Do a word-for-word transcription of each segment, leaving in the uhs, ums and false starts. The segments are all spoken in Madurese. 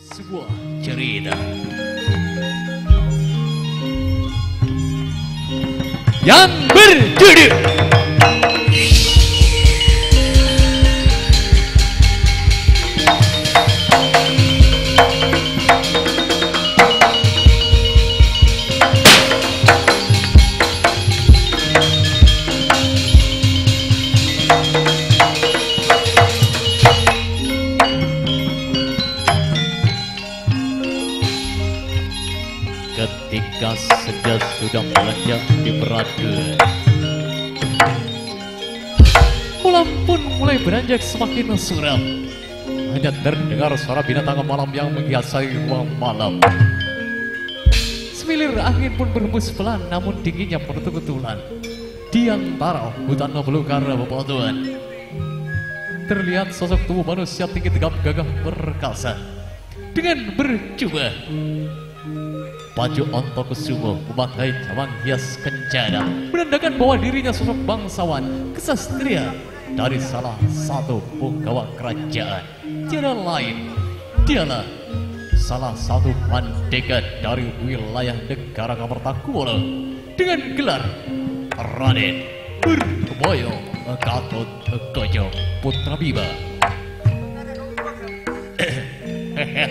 Sebuah cerita yang berjudul Ketika senja sudah beranjak di peraduan, malam pun mulai beranjak semakin suram. Hanya terdengar suara binatang malam yang menghiasi ruang malam. Semilir angin pun berhembus pelan, namun dinginnya penutup ketulan. Di antara hutan belukar bebatuan, terlihat sosok tubuh manusia tinggi tegap gagah perkasa. Dengan berjubah baju onto kusumo memakai cawang hias kencana, menandakan bahwa dirinya sosok bangsawan kesatria dari salah satu punggawa kerajaan. Tiada lain, dialah salah satu pandeka dari wilayah negara Kamartakuwala dengan gelar Raden Purboyo Gatotkaca Putra Bima. He,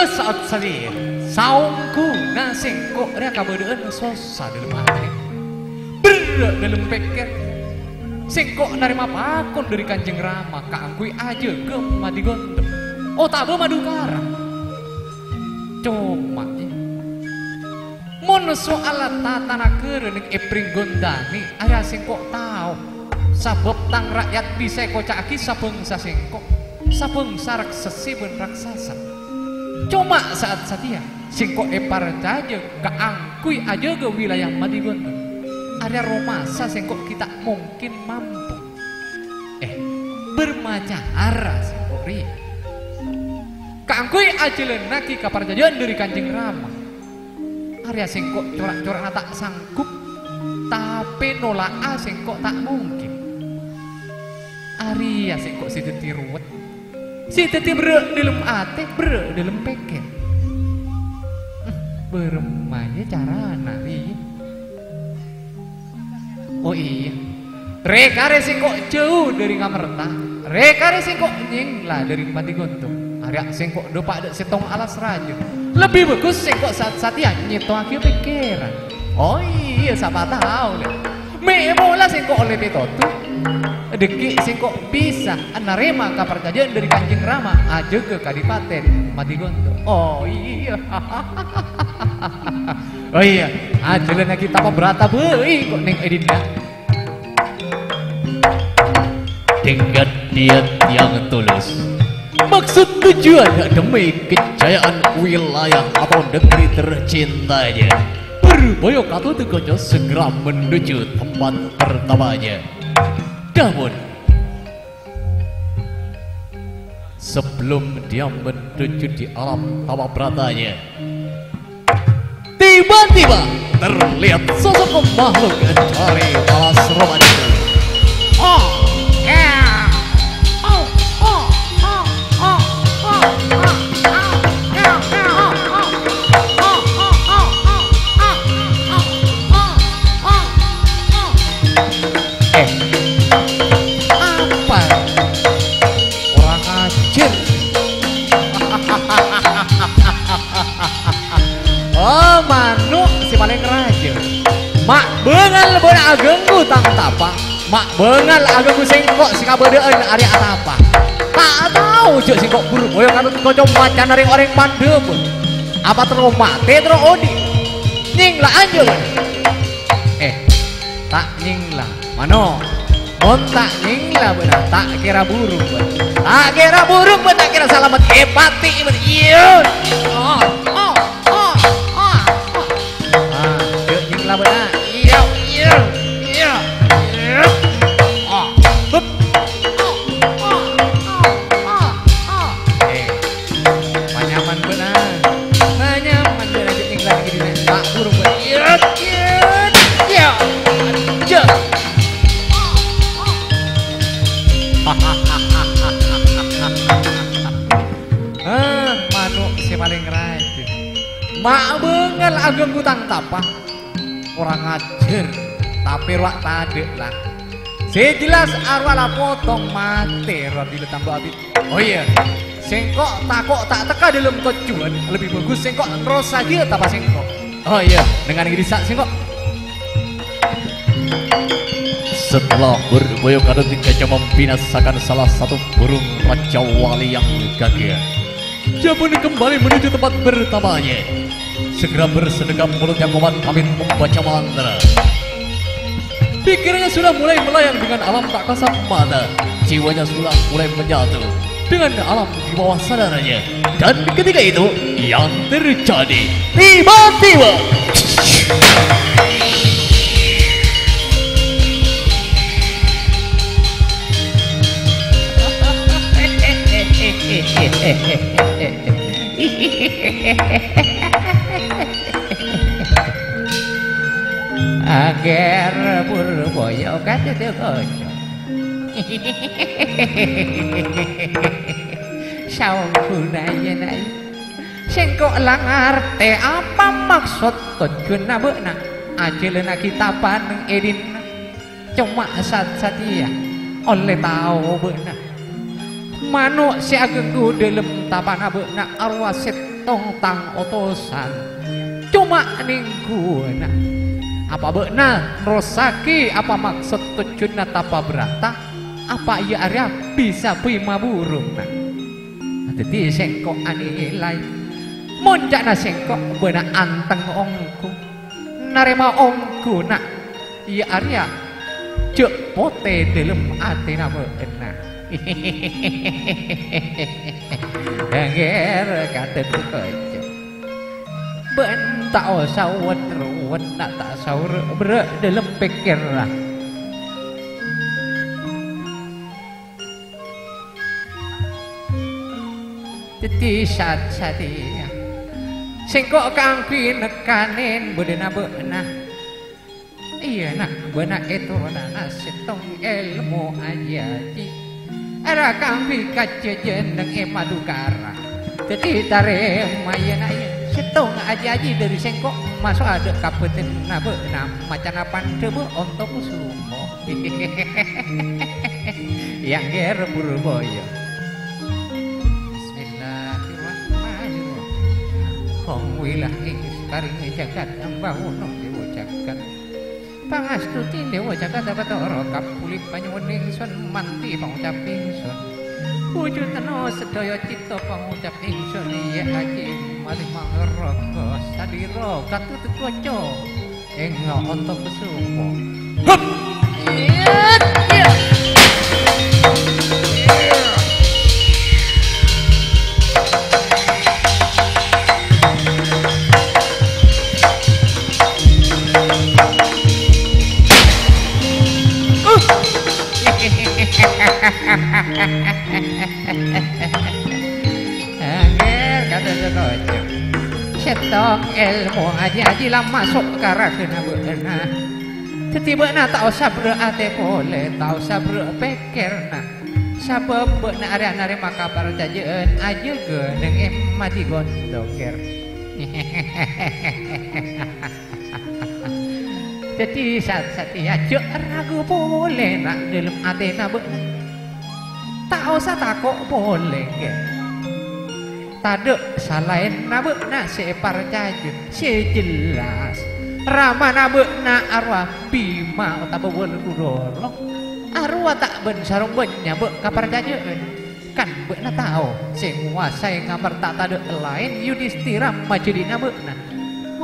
Saat Satria, saongghuna sengko' rèya kabâdâ'ân sossa dâlem atè. Berrâ' dâlem pèkkèr. Sengko' narèma pakon dâri Kanjeng Rama kaangghuy ajâgâ Madigonto otabâ Madukara. Coma, mon soal tata naghârâ neng è Pringgondanè, arèya sengko' tao, sabâb tang ra'yat bisa èkoca'aghi sabângsa sengko', sabângsa raksasa bân raksasa. Coma Saat Satria, sengko' èparcajâ kaangghuy ajâgâ wilayah Madigonto. Arèya romasa sengko' ghi' ta' mongkèn mampu. Eh, bârâmma cara sengko' rèya kaangghuy ajhâlânnaghi kaparcajâ'ân dâri Kanjeng Rama. Arèya sengko' cora'-cora'na ta' sanggup, tapè nola'a sengko' ta' mongkèn. Arèya sengko' sè dhâddhi ruwet, sè dhâddhi berrâ' dâlem atè, berrâ' dâlem pèkkèr. Hmm, bârâmma yâ carana rèya? Oh iyâ, rè-karè sengko' jhâu dâri Kamerta, rè-karè sengko' nyèngla dâri Madigonto. Arèya sengko' dâpa' dâ' sèttong alas rajâ. Lebbi bhâghus sengko' Saat Satria nyèttowaghi pèkkèran. Oh iyâ, sapa tao, lè. Mè' mola sengko' ollè pètodus. Dhâggi' sengko' bisa narèma kaparcajâ'ân dâri Kanjeng Rama ajâgâ Kadipatèn Madigonto. Oh iyâ. Oh iyâ, ajhâlânnaghi tapa brata bhâi ko' neng è dinna'. Dengan niat yang tulus, maksud tujuan demi kejayaan wilayah atau negeri tercintanya, Purboyo Gatotkaca segera menuju tempat pertamanya. Namun, sebelum dia menuju di alam tapa bratanya, tiba-tiba terlihat sosok makhluk dari alas roman itu. Eh, apa? Ora ngajhâr. Oh, mano' sè palèng rajâ. Ma' bângal bâ'na aghânggu tang tapa. Ma' bângal aghânggu sèngko' sè kabâdâ'ân arèya atapa. Ta' tao jhâ' sèngko' Purboyo Gatotkaca macana rèng-orèng mandhâbâ. Apa terro matè, terro odi'? Nyèngla ajâ, bâ'na. Eh, ta' nyèngla. Mano', mon ta' nyèngla bâ'na, ta' kèra burung bâ'na. Ta' kèra burung bâ'na, ta' kèra salamet. Èpatè'è bâ'na. Iyâ. Oh, oh, oh, oh, oh. Ah, jhâ' nyèngla bâ'na. Iyâ, iyâ, iyâ, iyâ. Oh, hup. Oh, oh, oh, oh, oh. Eh. Panyaman bâ'na. Panyaman bâ'na jhâ' nyèngla ghi' dinna'. Ta' burung bâ'na. Iyâ, iyâ, iyâ. Jhâ'. Ma' bângal aghânggu tang tapa. Kurang ajhâr, tapè rowa tadâ' la. Sè jelas arowa la potong matè rowa bilâ tambâ abit. Oh iyâ, sèngko' tako' ta' tekka dâlem tojjhuwân, lebbi bhâghus sèngko' nerrossaghi tapa sèngko'. Oh iyâ, nèngalè dissa' sèngko'. Setelah berboyong ada tiga jam membinasakan salah satu burung raja wali yang gagah, Jabun kembali menuju tempat bersamanya. Segera bersedekap mulutnya kuat, pamit membaca mantra. Pikirannya sudah mulai melayang dengan alam tak kasat mata. Jiwanya sudah mulai menyatu dengan alam di bawah sadarnya. Dan ketika itu, yang terjadi, tiba-tiba, Angger Purboyo kadhâddhi kanca. Saongghuna, yâ, Nay. Sèngko' la ngartè apa maksod tojjhuwânna bâ'na ajhâlânnaghi tapa'an è dinna. Coma sat-satèya ollè tao bâ'na. Mano' sè aghânggu dâlem tapa'anna bâ'na arowa sèttong tang otosan. Coma nèngghuwâna. Apa bâ'na nerrossaghi apa maksod tojjhuwânna tapa bhârâta? Apa iyâ arèya bisa bi' maburung, Na'? Dhâddhi sèngko' anilai. Mon ca'na sèngko' bâ'na anteng ongghu. Narèma ongghu, Na'. Iyâ arèya jhâ' potè dâlem atèna bâ'na. Angger kadhâddhi kanca. Bâ'na ta' osa wet-ruwet, Na', ta' osa berrâ'-berrâ' dâlem pèkkèran. Dhâddhi sat-satèya, sèngko' kaangghuy nekkanè bâdâna bâ'na. Iyâ, Na', bâ'na ètoronana sèttong èlmo aji-aji. Arèya kaangghuy kajhâjhân neng è Madukara. Dhâddhi tarèma, iyâ, Na', iyâ. Sèttong aji-aji dâri sèngko' maso' adâ' ka bâtenna bâ'na macana pandhâbâ onto kusuma. Yâ, Angger Purboyo. Bismillahirrahmanirrahim. Kong wilah ing sekaring jagat, ambawono dewa jagat. Pangastuti dewa jagat, Bathara Kapuli, panyuwun ingsun manti pangucap ingsun. Wujudna sadaya cipta pangucap ingsun, iyâ, Aji Mali Mangroko, sadhira Gatotkaca. Enga' onto kesumo. Hup! Iya, iya. Uh. Angger kata sekojo. Sèttong èlmo aji-aji la maso' ka ragana bâ'na. Dhâddhi bâ'na ta' osa berrâ' atè polè, ta' osa berrâ' pèkkèr, Na'. Sabâb bâ'na arèya narèma kaparcajâ'ân ajâgâ neng è Madi Gondoker. Dhâddhi, sat-, satèya jhâ' ragu polè, Na', dâlem atèna bâ'na. Ta' osa tako' polè, ghi. Tadâ' salaènna bâ'na sè èparcajâ, sè jelas. Ramana bâ'na arowa Bima otabâ Wal Guroro. Arowa ta' bân-sarong bân nyabâ' kaparcajâ'ân. Kan bâ'na tao, sè ngowasaè ngamarta tadâ' laèn Yudhistira majâdina bâ'na.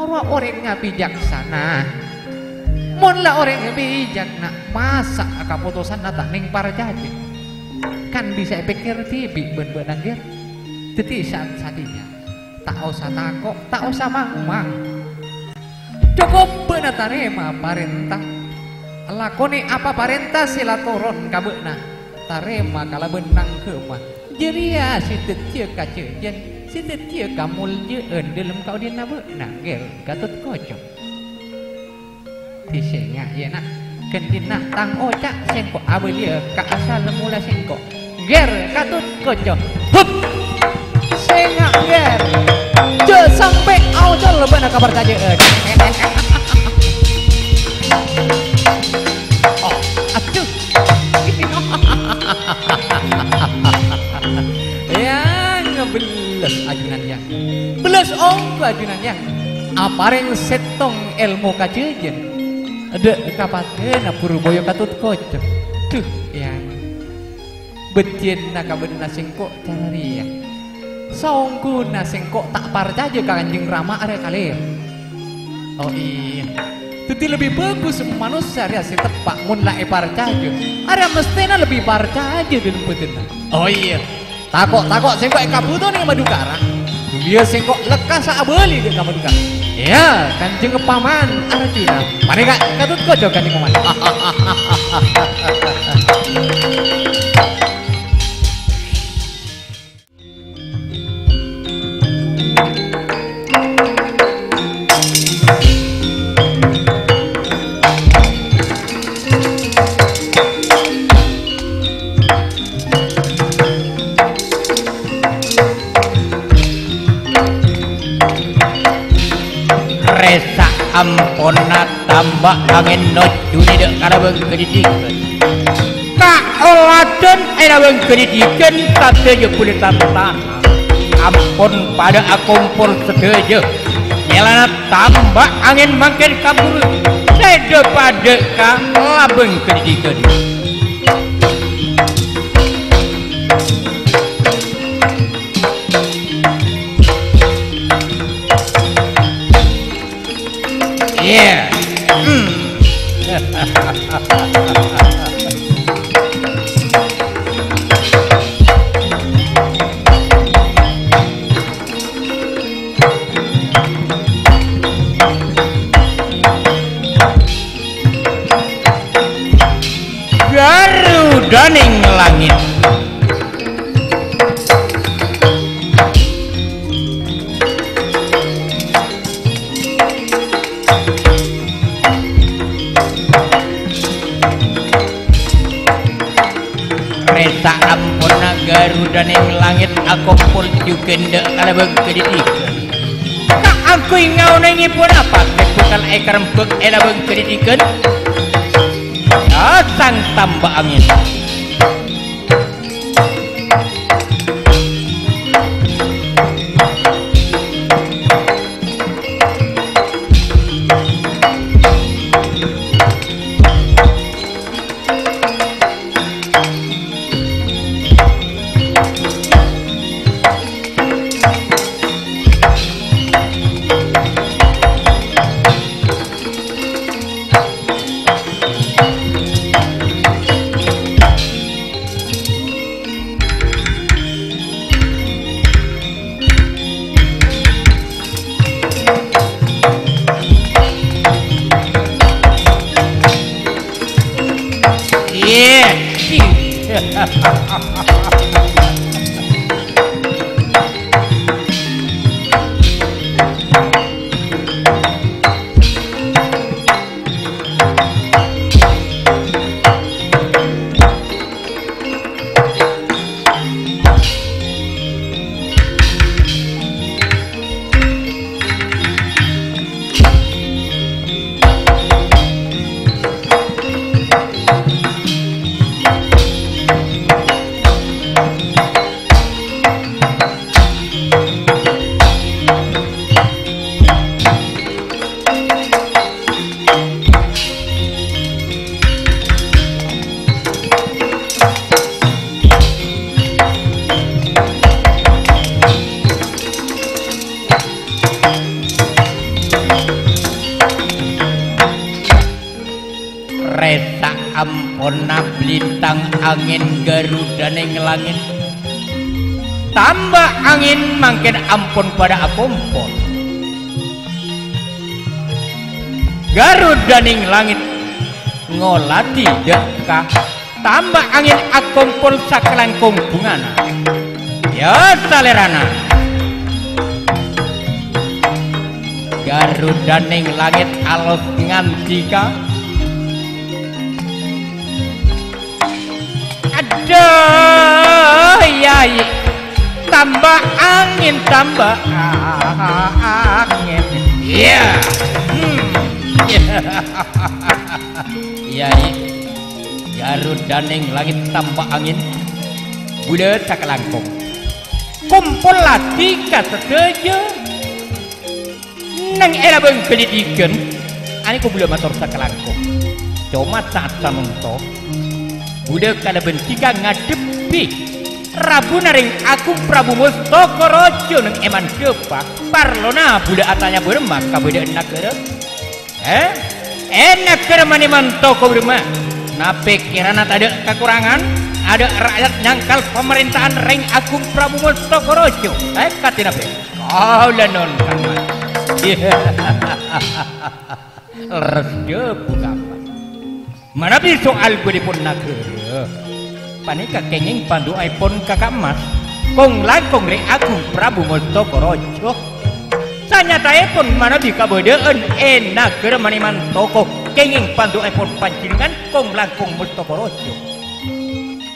Arowa orèng bicaksana. Mon la orèng bijak, Na', masa' kapotosanna ta' nèng parcajâ? Kan bisa èpèkkèr dhibi' bân bâ'na, ghi. Dhâddhi, sat-, satèya, ta' osa tako', ta' osa mang-mang. Cokop bâ'na tarèma parènta. Lakonè apa parènta sè la toron ka bâ'na. Tarèma kalabân nangghâma. Jârèya sè dhâddhiyâ kajhâjhân, sè dhâddhiyâ kamoljâ'ân dâlem kaodi'na bâ'na, Ger Gatotkaca. Dhisènga, yâ, Na'. Ghântèna tang oca', sèngko' abâliyâ ka asal mola sèngko'. Ger Gatotkaca. Hup! Sènga', Ger. Jhâ' sampè' Ocol bâ'na kaparcajâ'ân. Oh, adhu. Yang bellas ajunan yang. Bellas ongghu ajunan yang. Aparèng sèttong èlmo kajhâjhân. Dâ' kapadâna buru boyo katut koco. Dhu, yang. Bâjjhânna kabâdâna sèngko' cara rèya. Saongghuna sèngko' ta' parcajâ ka Kanjeng Rama arè kalèro. Oh, iyâ. Dhâddhi lebbi bhâghus manossa rèya sè teppa' mon la èparcajâ. Arèya mesthèna lebbi parcajâ dâlem bhâdhânna. Oh, iyâ. Tako'-tako' sèngko' èkabhuto neng Madukara. Iyâ sèngko' lekkasa abâli dâ' ka Madukara. Iyâ, Kanjeng Paman arjuna. Panèka katut koco Kanjeng Paman. Rèsa amponna tamba' angèn nojjhuni dâ' kalabâng kadhidhighân. Kaoladhân èlabâng kadhidhighân sadhâjâ bulâ tantana. Ampon padâ akompol sadhâjâ. Nyèlana tamba' angèn mangkèn kaburu. Sèdhâ padâ ka labâng kadhidhighân. Iyâ. Hmm. Garudaning langit. Rèsa amponna garudaning langit akompol jhughân dâ' kalabâng kadhidhighân. Kaangghuy ngaonèngè ponapa sè bhâkal èkarembhâk è labâng kadhidhighân? Ya, sang tamba' angèn. Iyâ. Rèsa amponna blintang angèn garudaning langit. Tamba' angèn mangkèn ampon padâ akompol. Garudaning langit ngoladhi dâ' ka tamba' angèn akompol sakalangkong bhungana. Ya, salèrana. Garudaning langit alos ngandika. Adhu, yâ, yâ. Tamba' angèn, tamba' angèn. Iyâ. Hmm. Iyâ, iyâ. Garudaning langit tamba angèn, bulâ sakalangkong. Kompollaghi ka sadhâjâ. Neng è labâng bâlidhigân, anèko bulâ mator sakalangkong. Coma sa'at samangkèn, bulâ kalabân dhika ngadhebbhi rabuna rèng agung Prabu Mustaka Raja neng è mandhâpa. Parlona bulâ atanya bârâmma kabâdâ'ân naghârâ? Hè? È naghârâ Manemantoko bârâmma? Napè kèrana tadâ' kakorangan, adâ' ra'yat nyangkal pamarènta'an rèng agung Prabu Mustaka Raja? È, katè napè? Kaulâ non, Kang Mas. Lerres dhâbu, Kang Mas. Manabi soal bâlipun naghârâ, panèka kèngèng pandu'aèpon ka Kang Mas, kong-langkong rèng agung Prabu Mustaka Raja. Sanyata'èpon manabi kabâdâ'ân è naghârâ Manemantoko, kèngèng pandu'aèpon panjhennengngan, kong-langkong Mustaka Raja.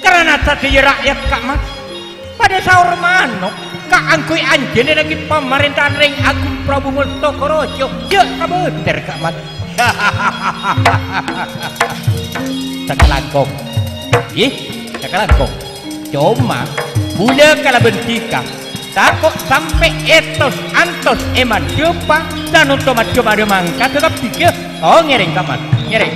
Karana sadhâjâ ra'yat, Kang Mas, padâ saor mano' kaangghuy anjhânènaghi pamarènta'an rèng agung Prabu Mustaka Raja. Jhâ' kabâtèr, Kang Mas. Sakalangkong. Ih, sakalangkong. Coma, bulâ kalabân dhika, tako' sampè' ètos-antos è mandhâpa, sanonto mandhâpa adâ' mangkada kabbhi, yâ. Oh, ngèrèng, Kang Mas, ngèrèng.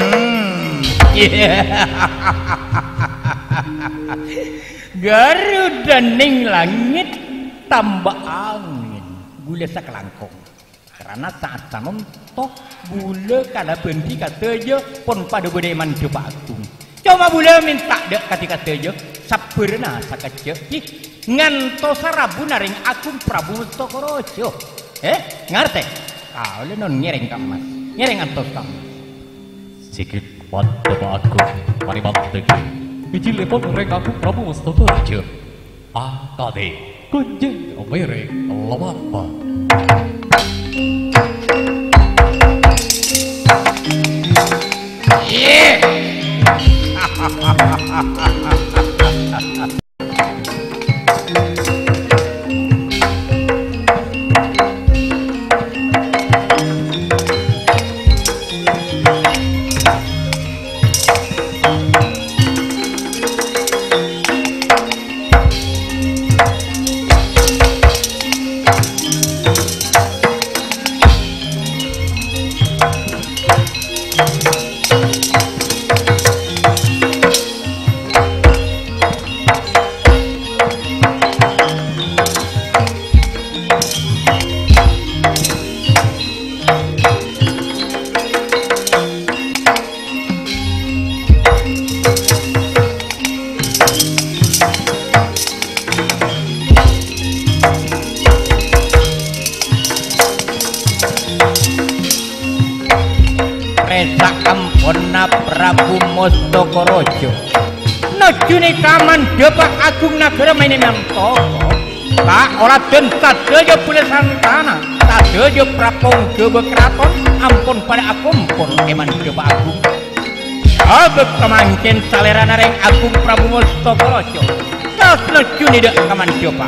Hmm. Garudaning langit tamba angèn, bulâ sakalangkong. Karana sa'at sanonto bulâ kalabân dhika sadhâjâ pon padâ bâdâ è mandhâpa agung. Coma bulâ mènta dâ' ka dhika sadhâjâ sabbhârâna sakejjhâ', ghi, ngantosa rabuna rèng agung Prabu Mustaka Raja. Hè, ngartè? Kaulâ non ngèrèng, Kang Mas. Ngèrèng antos, Kang Mas. Sigit mandhâpa agung, mari mantegi. Bijilèpon rèng agung Prabu Mustaka Raja. Akadhi, konjheng mèrèng lomampa. Iyâ. Rè saamponna Prabu Mustaka Raja nojjhunè ka mandhâpa agung naghârâ Manemantoko, kaoladhân sadhâjâ bulâ santana, sadhâjâ prapongghâbhâ karaton ampon padâ akompol è mandhâpa agung. Sabâb kamangkèn salèrana rèng agung Prabu Mustaka Raja, saos nojjhunè dâ' ka mandhâpa.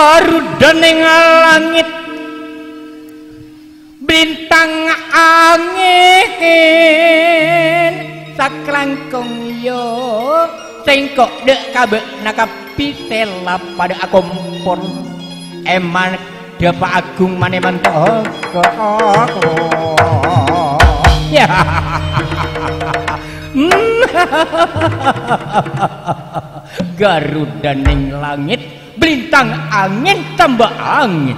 Garudaning langit, bintang angin, sakalangkong, ya, sengko' dha' ka ba'na kabbhi sè la padha akompol. Èman dhâpa' agung mane mantoko. Ya. Garudaning langit, bintang angin, tamba angin.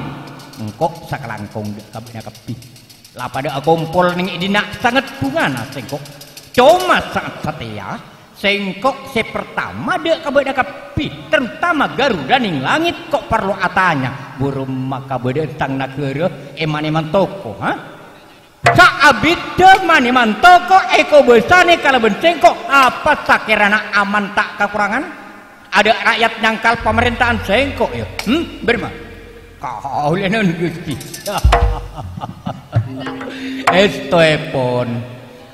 Engko' sakalangkong dha' ka ba'na kabbhi. La padha akompol neng è dinna' sanget bhungana sengko'. Coma sanget sateya, sengko' sè pertama dha' ka ba'na kabbhi, terutama Garudaning langit ko' parlo atanya, buru maka bâdâ tang naghârâ è mane mantoko, ha? Saabiddhâ mane mantoko èkobâsane kalabân sengko', apa sakèrana aman ta' kakorangan? Adha' ra'yat nyangkal pamarènta'an sengko', ya? Hmm? Bârâmma? Kaulânan, Gusti. Èstoèpon,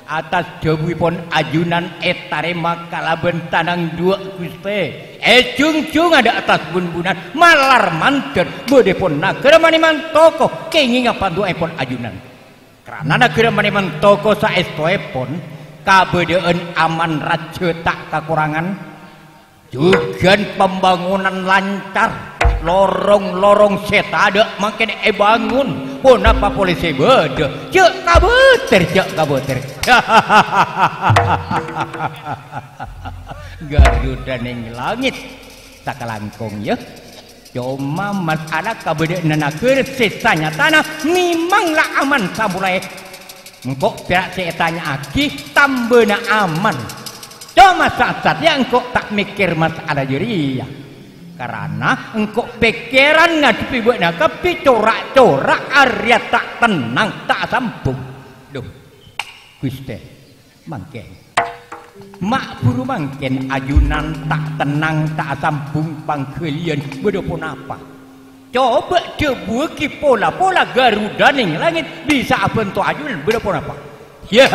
attas dhâbuèpon ajunan ètarèma kalabân tanang duwâ', Gusti. È jhungjhung adha' attas bunbunan, malar mandhâr, bâdâèpon naghârâ mane mantoko, kèngènga pandu'èpon ajunan. Krana naghârâ mane mantoko saèstoèpon, kabâdâ'ân aman rajâ ta' kakorangan. Jhughân pambangonan lancar, lorong-lorong sè tadâ' mangkèn èbângon, ponapa polè sè bâdâ? Jhâ' kabâtèr, jhâ' kabâtèr. Garudaning langit, sakalangkong, ya. Coma mas'ala kabâdâ'ânna naghârâ sè sanyatana memang la aman samolaè. Engko' pèra' sè ètanya'aghi tambâna aman. Coma sa'at satèya engko' ta' mèkkèr mas'ala jârèya. Karana engko' pèkkèran ngadhebbhi bâ'na kabbhi cora'-cora' arèya ta' tennang, ta' asambung. Dhu, Ghustè. Mangkèn. Ma' buru mangkèn ajunan ta' tennang, ta' asambung pangghâliyân bâdâ ponapa? Coba dhâbuwâghi pola-pola Garudaning langit bisa abhânto ajunan bâdâ ponapa? Ya.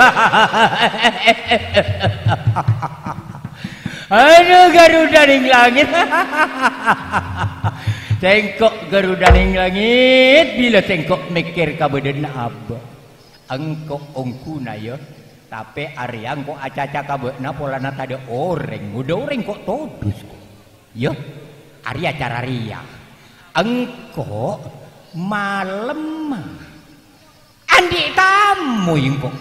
Adu, Garudaning langit. Sèngko' Garudaning langit, bilâ sèngko' mèkkèr kabâdâ'ânna abâ'. Engko' ongghuna, ya, tapè arèya engko' acaca ka bâ'na polana tadâ' orèng, ngodâ orèng ko' todus, ko'. Ya, arèya cara rèya. Engko' malemma andi' tamoy engko'.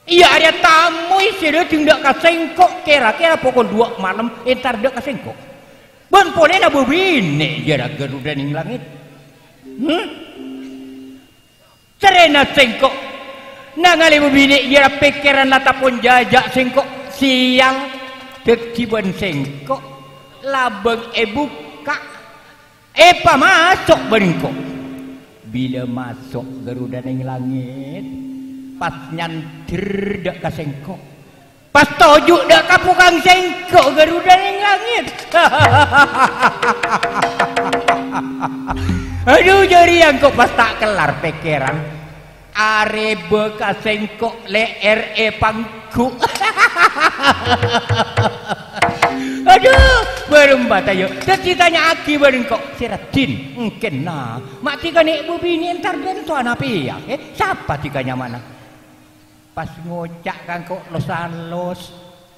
Iyâ, arèya tamoy sè dâteng dâ' ka sèngko' kèra-kèra pokol duwâ' malem entar dâ' ka sèngko'. Bân polèna bâbinè' jârâ Garudaning langit. Hmm? Sarèna sèngko' nangalè bâbinè' jârâ pèkkèran la tapon jâjâ sèngko' sèyang. Dhâddhi bân sèngko' labâng èbukka', èpamaso' bân engko'. Bilâ maso' Garudaning langit, pas nyandher dâ' ka sèngko'. Pas toju' dâ' ka pokang sèngko' Garudaning langit. Adu, jârèya engko' pas ta' kellar pèkkèran. Arèbâ ka sèngko' lè'èr èpangghu'. Adu, bârâmma ta' iyâ. Dhâddhi tanya'aghi bân engko', "Sè raddhin, èngkèna. Ma' dhika nè' bâbinè' entar dâ' towana pèya, eh? Sapa dhika nyamana?" Pas ngoca' ka engko' los-alos,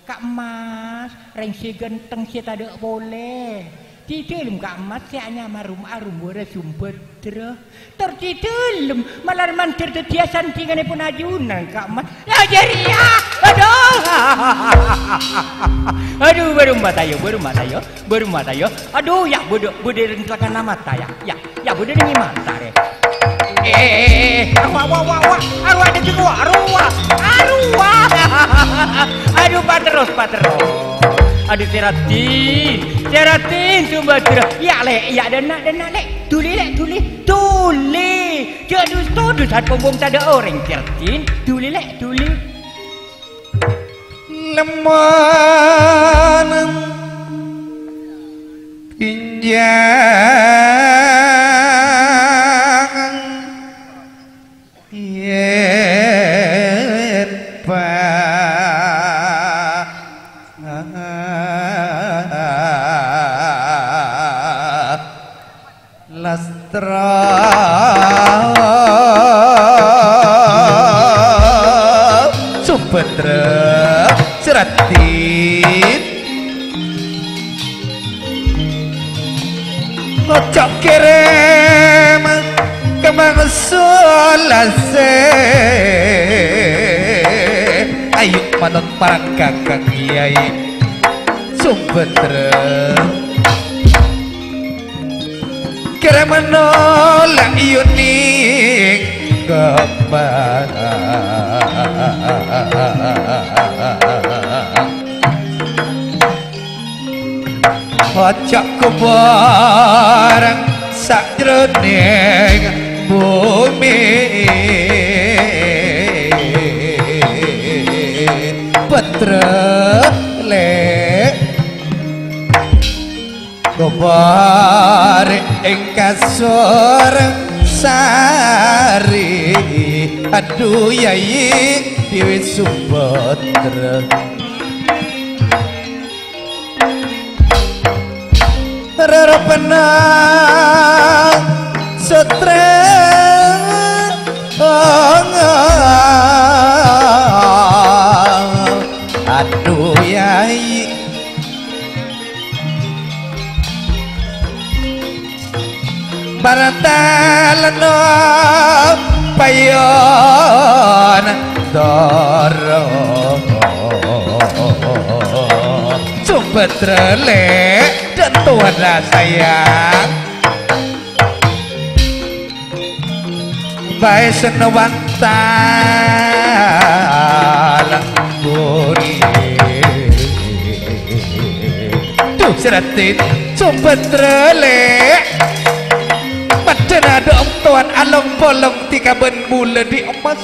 "Ka' Mas, rèng sè ghântheng sè tadâ' polè. Dhidhâlem Ka' Mas sè anyama rum-arum bârâ Sumbadra. Tor dhidhâlem malar mandhâr dhâddhiyâ sandhinganèpon ajunan Ka' Mas." Ya, jârèya. Adu. Adu, bârâmma ta' iyâ, bârâmma ta' iyâ. Bârâmma ta' iyâ. Adu, ya, bâdâ, bâdâ rèng lakana mata, ya. Ya, ya, bâdâ rèng mata, rè. Eh, eh, eh, eh. Arowa, wa, wa, wa. Arowa, dhâddhi wa. Arowa. Arowa. Adu, paterros, paterros. Adu, sè raddhin. Sè raddhin, Sumbadra. Ya, Lè', ya, dânna', dânna', Lè'. Dhuli, Lè', dhuli. Dhuli. Jhâ' dus-todus, sat pompong tadâ' orèng, sè raddhin. Dhuli, Lè', dhuli. Nemmonan ginjang yèn pa Tra Subadra Sraddhin. Ngoca' kerem kemang sulase. Ayu manut parang kakang Kyai Subadra. Kerem nolak yuni kemang. Oca' kobarang sajroning bumi. Petra le' kobar ing kasur sari. Adu, Yai Dewi Subadra. Rerepena sutra. Adu, Yai. Bartalno payon doro. Subadra le' dan tuan sayang. Bae senowanta langguri. Duh, Sraddhin, Subadra le'. Maddhâna dâ' emtowan along-polong tika bân bulâ di' emmas.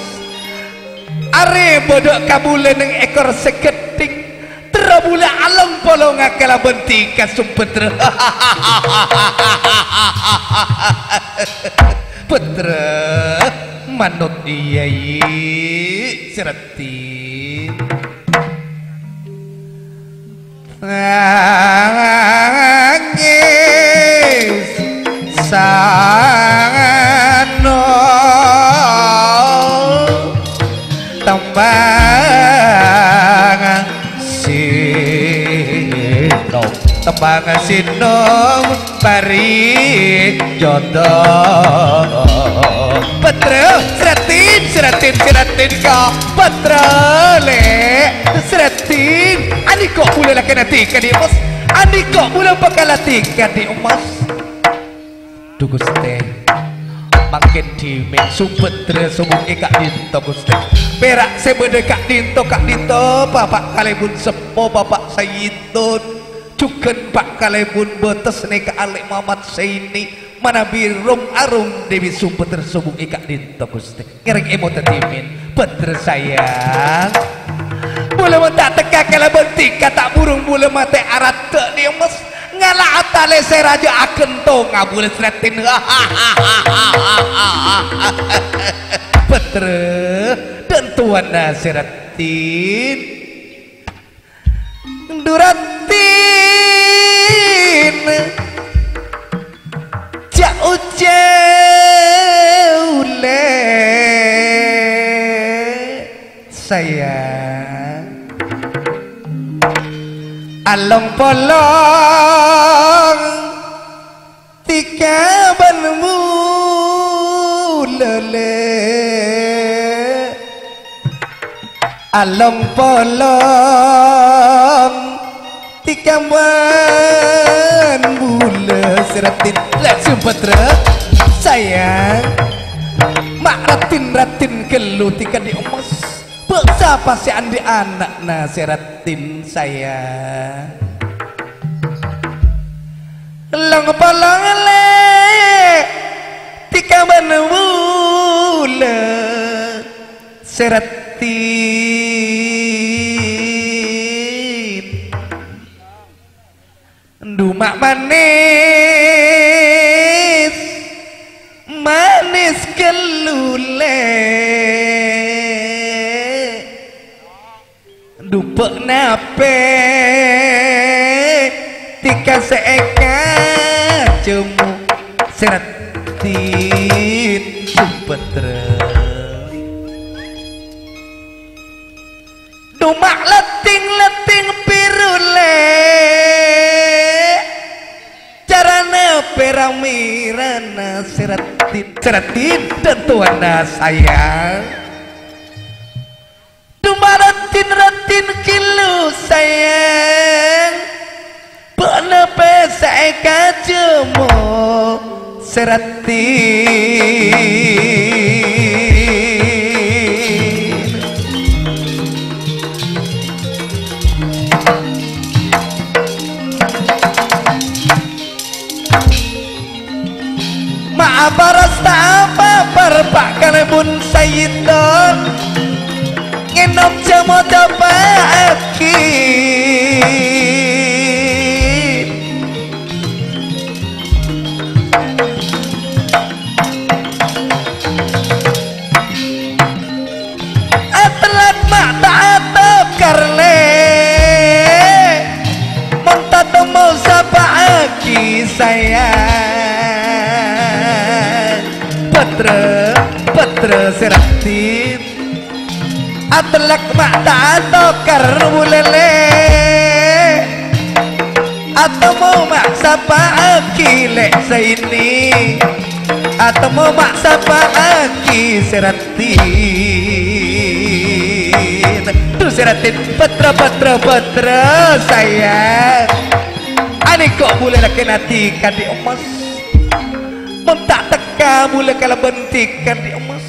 Arè bâdâ kabulâ neng ekor sè ghâtthèng. Terro bulâ along-polonga kalabân tika Subadra. Petra manut Yai Sraddhin. Nangis sano tembang sino, tembang sino bari jodo. Petra, Sraddhin, Sraddhin, Sraddhin ka Petra le'. Sraddhin, anèko' bulâ lakèna tika di' emmas. Anèko' bulâ bhâkal tika di' emmas. Dhu Ghustè, mangkèn dhimèn Subadra sobung è ka'dinto, Ghustè. Pèra' sè bâdâ è ka'dinto, ka'dinto, Bapa' kalèbun seppo, Bapa' Sayyidun. Jhughân Pa' kalèbun bâtes nèka Alè' Muhammad Zaini, manabi rong-arong Dewi Subadra sobung è ka'dinto, Ghustè. Ngèrèng èmot dhimèn, Badr sayang. Bulâ mon ta' tekka kalabân tika, ta' burung bulâ matè araddhâ' di' emmas. Ngala' atalè sè rajâ aghântong abulâ Sraddhin. Badr, dan tuanna Sraddhin. Dhu Raddhin, ja' ojhâ' ulè' sayang. Along-polong tika bân bulâ lè'. Along-polong tika bân bulâ Sraddhin. Lè' Subadra, sayang. Ma' raddhin-raddhin ghâllu tika di' emmas. Bâ' sapa sè andi' ana'na Sraddhin, sayang? Long-polong lè' tika bân bulâ Sraddhin. Dhu ma' manis, manis ghâllu lè'. Dhu bâ' napè tika sè èkacemu Sraddhin. Din Subadra. Duma' latting-latting pirulè, carana pèra-mèrana Sèraddin. Sèraddin, dhâ' towana sayang. Duma' raddhin-raddhin ghâllu sayang, bâ'na pèssa'è ka jhâmo Sèraddin. Ma' aparas ta' apa-apa, pa' kalèbun Sayyidon, ngènom jhâmo capa'aghi. Atellak ma' ta' atokar, lè'. Mon ta' temmo sapa'aghi sayang. Pottra, pottra Sèraddin. Atellak ma' ta' atokar bulâ, lè'. Atemmo ma' sapa'aghi, lè', saènè. Atemmo ma' sapa'aghi Sèraddin. Dhu Sèraddin, pottra, pottra, pottra sayang. Anèko bulâ lakèna dhika andi' emmas. Mon ta' tekka bulâ kalabân dhika andi' emmas.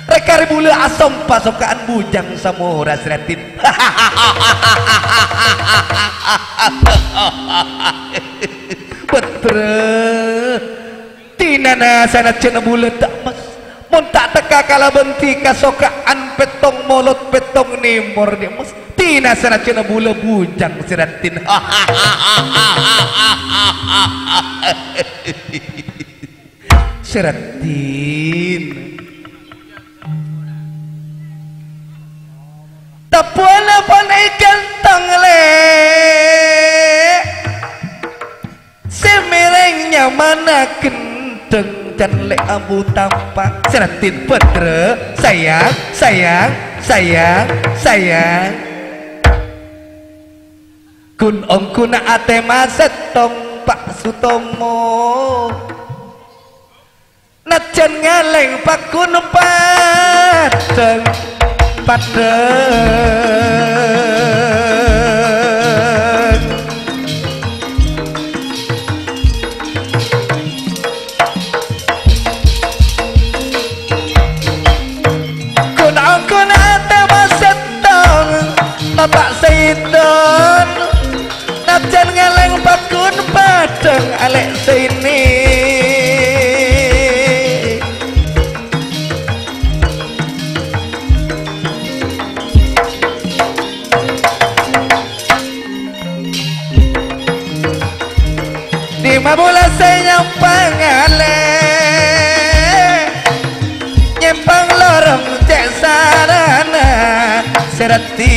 Rè-karè bulâ asompa soka'an bujang samora Sèraddin. Pottra. Dinana sanajjhâna bulâ ta' emmas. Mon ta' tekka kalabân dhika soka'an pèttong molot pèttong nèmor andi' emmas. Dina sanajjhâna bulâ bujang Sèraddin. Sèraddin. Tabbhuwâna pon è ghântong, lè'. Sè mèrèng nyamana Gendheng, can lè' Abu Tampan. Sèraddin, pottra, sayang, sayang, sayang, sayang. Ghun-ongghuna atè masèttong, Pa' Sutomo. Najjhân ngalèng pagghun paddhâng, paddhâng. Ghun-ongghuna atè masèttong, Bapak Sayyidon. Najjhân ngalèng pagghun paddhâng alè' saènè. Dimma bulâ sè nyampang alè', nyèmpang lorong cè' sarana Sèraddin.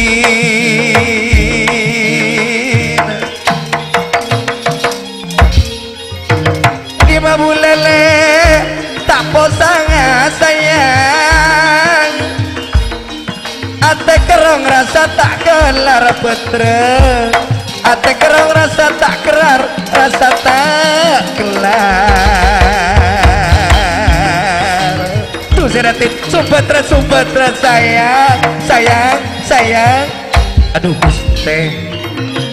Dimma bulâ lè' ta' posang sayang. Atè kerrong rassa ta' kellar, pottra. Atè kerrong rassa ta' kerrar, rassa ta' kellar. Dhu Sèraddin, Subadra, Subadra, sayang, sayang, sayang. Adhu, Ghustè,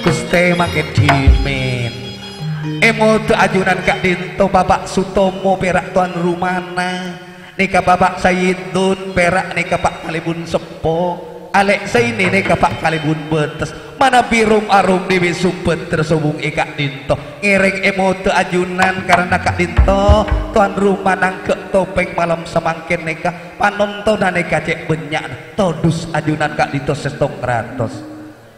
Ghustè mangkèn dhimèn. È modâ ajunan ka'dinto Bapak Sutomo pèra' towan rumana. Nèka Bapak Sayyidun pèra' nèka pa' kalèbun seppo. Alè' saènè nèka pa' kalèbun bâtes. Manabi rom-arom dhibi' Subadra sobung è ka'dinto. Ngèrèng è modâ ajunan karana ka'dinto towan rumana ngangghuy topèng malem samangkèn nèka. Panontonan nèka cè' bânnya'na. Todus ajunan ka'dinto sèttong ratos.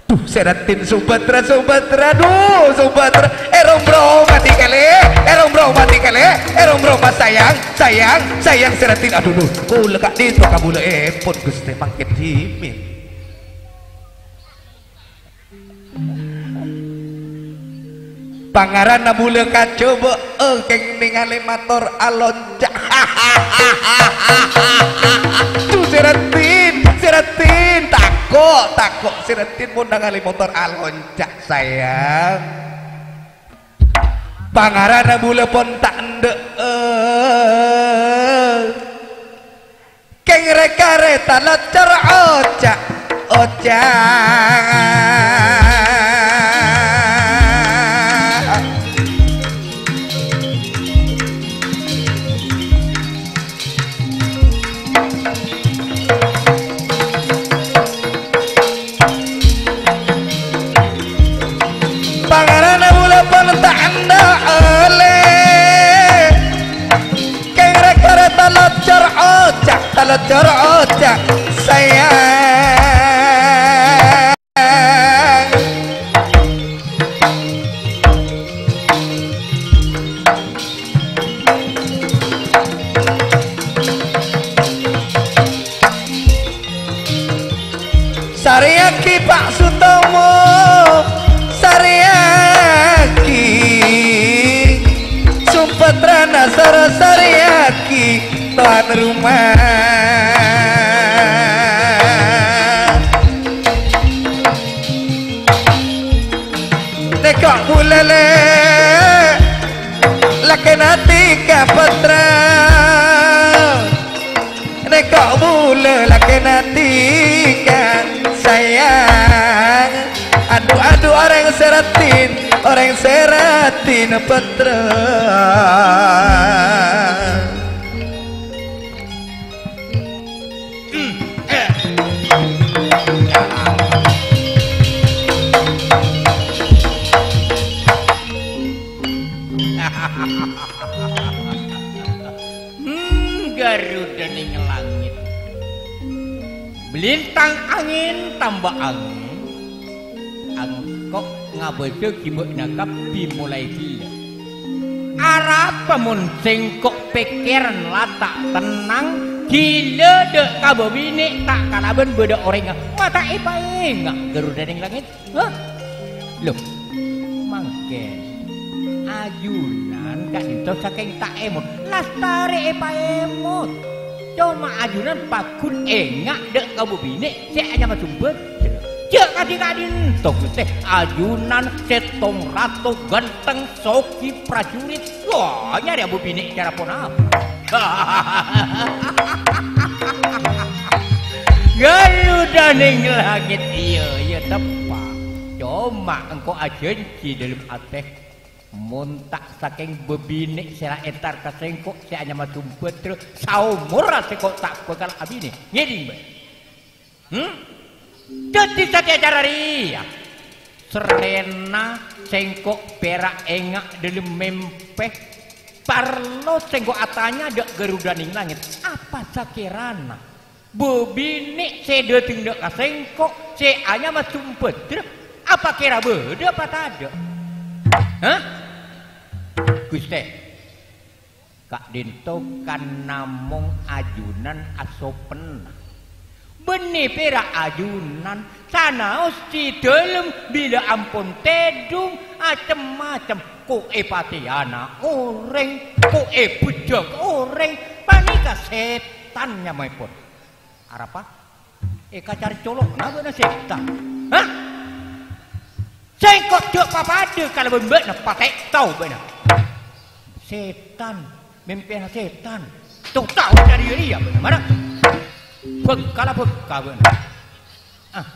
Dhu, Sèraddin, Subadra, Subadra, dhu, Subadra. È, rombroma dhika lè', è, rombroma dhika lè', è, rombroma sayang, sayang, sayang, Sèraddin. Adhu, dhu, kaulâ ka'dinto kabulâèpon, Ghustè, mangkèn dhimèn. Pangaranna bulâ kajhâbâ'â kèng nèngalè mator alonca'. Duh, Sèraddin, Sèraddin, tako', tako', Sèraddin mon nangalè mator alonca', sayang. Pangaranna bulâ pon ta' endâ'â. Kèng rè-karè talocor oca', oca'. Pangaranna bulâ pon ta' endâ' ollè. Kèng rè-karè talocor oca', talocor oca', sayang. Sarèyaghi, Pa' Sutomo, sarèyaghi. Sumpet rana sara sarèyaghi, towan roma. Tèko' bulâ lè, lakèna dhika, pottra. Nèko' bulâ lakèna dhika, sayang. Adu-adu orèng Sèraddin, orèng Sèraddin, pottra. Hmm, Garuda neng langit. Lintang angèn tamba angèn. Engko' ngabâdâ ghi' bâ'na kabbhi molaè ghellâ'. Arapa mon sèngko' pèkkèran la ta' tennang, ghellâ' dâ' ka bâbinè' ta' kalabân bâdâ orèngnga? Ma' ta' èpaènga' Garuda neng langit? Hah? Loh, mangkèn ajunan ka'dinto sakèng ta' èmot, lastarè èpaèmot. Coma ajunan pagghun ènga' dâ' ka bâbinè' sè anyama Sumbadra. Jhâ' kadhi ka'dinto, Ghustè, ajunan sèttong rato ghânteng soghi prajurit. Wah, nyarè bâbinè' cara ponapa? Garuda neng langit, iyâ, iyâ, teppa'. Coma engko' ajhânjhi dâlem atè, mon ta' sakèng bâbinè' sè la entar ka sèngko' sè anyama Sumbadra, saomorra sèngko' ta' bhâkal abinè. Ngèdhing, bâ'. Hmm? Dhâddhi satèya cara rèya. Sarrèna sèngko' pèra' ènga' dâlem mèmpè. Parlo sèngko' atanya dâ' Garuda neng langit, apa sakèrana bâbinè' sè dâteng dâ' ka sèngko' sè anyama Sumbadra, apa kèra bâdâ apa tadâ'? Hah? Ghustè, ka'dinto kan namong ajunan asopenna. Bânnè pèra' ajunan, sanaos è dâlem bilâ ampon tèdung, acem-macem, ko' èpatèyana orèng, ko' èbhujâk orèng, panèka sètan nyamaèpon. Arapa? Èkacarè colo'na bâ'na sètan. Hah? Sèngko' jhâ' papadâ kalabân bâ'na, patè' tao bâ'na. Sètan, mèmpèna sètan. Tao-tao carè rèya bâ'na, mara. Bengkala bengka bâ'na. Ah.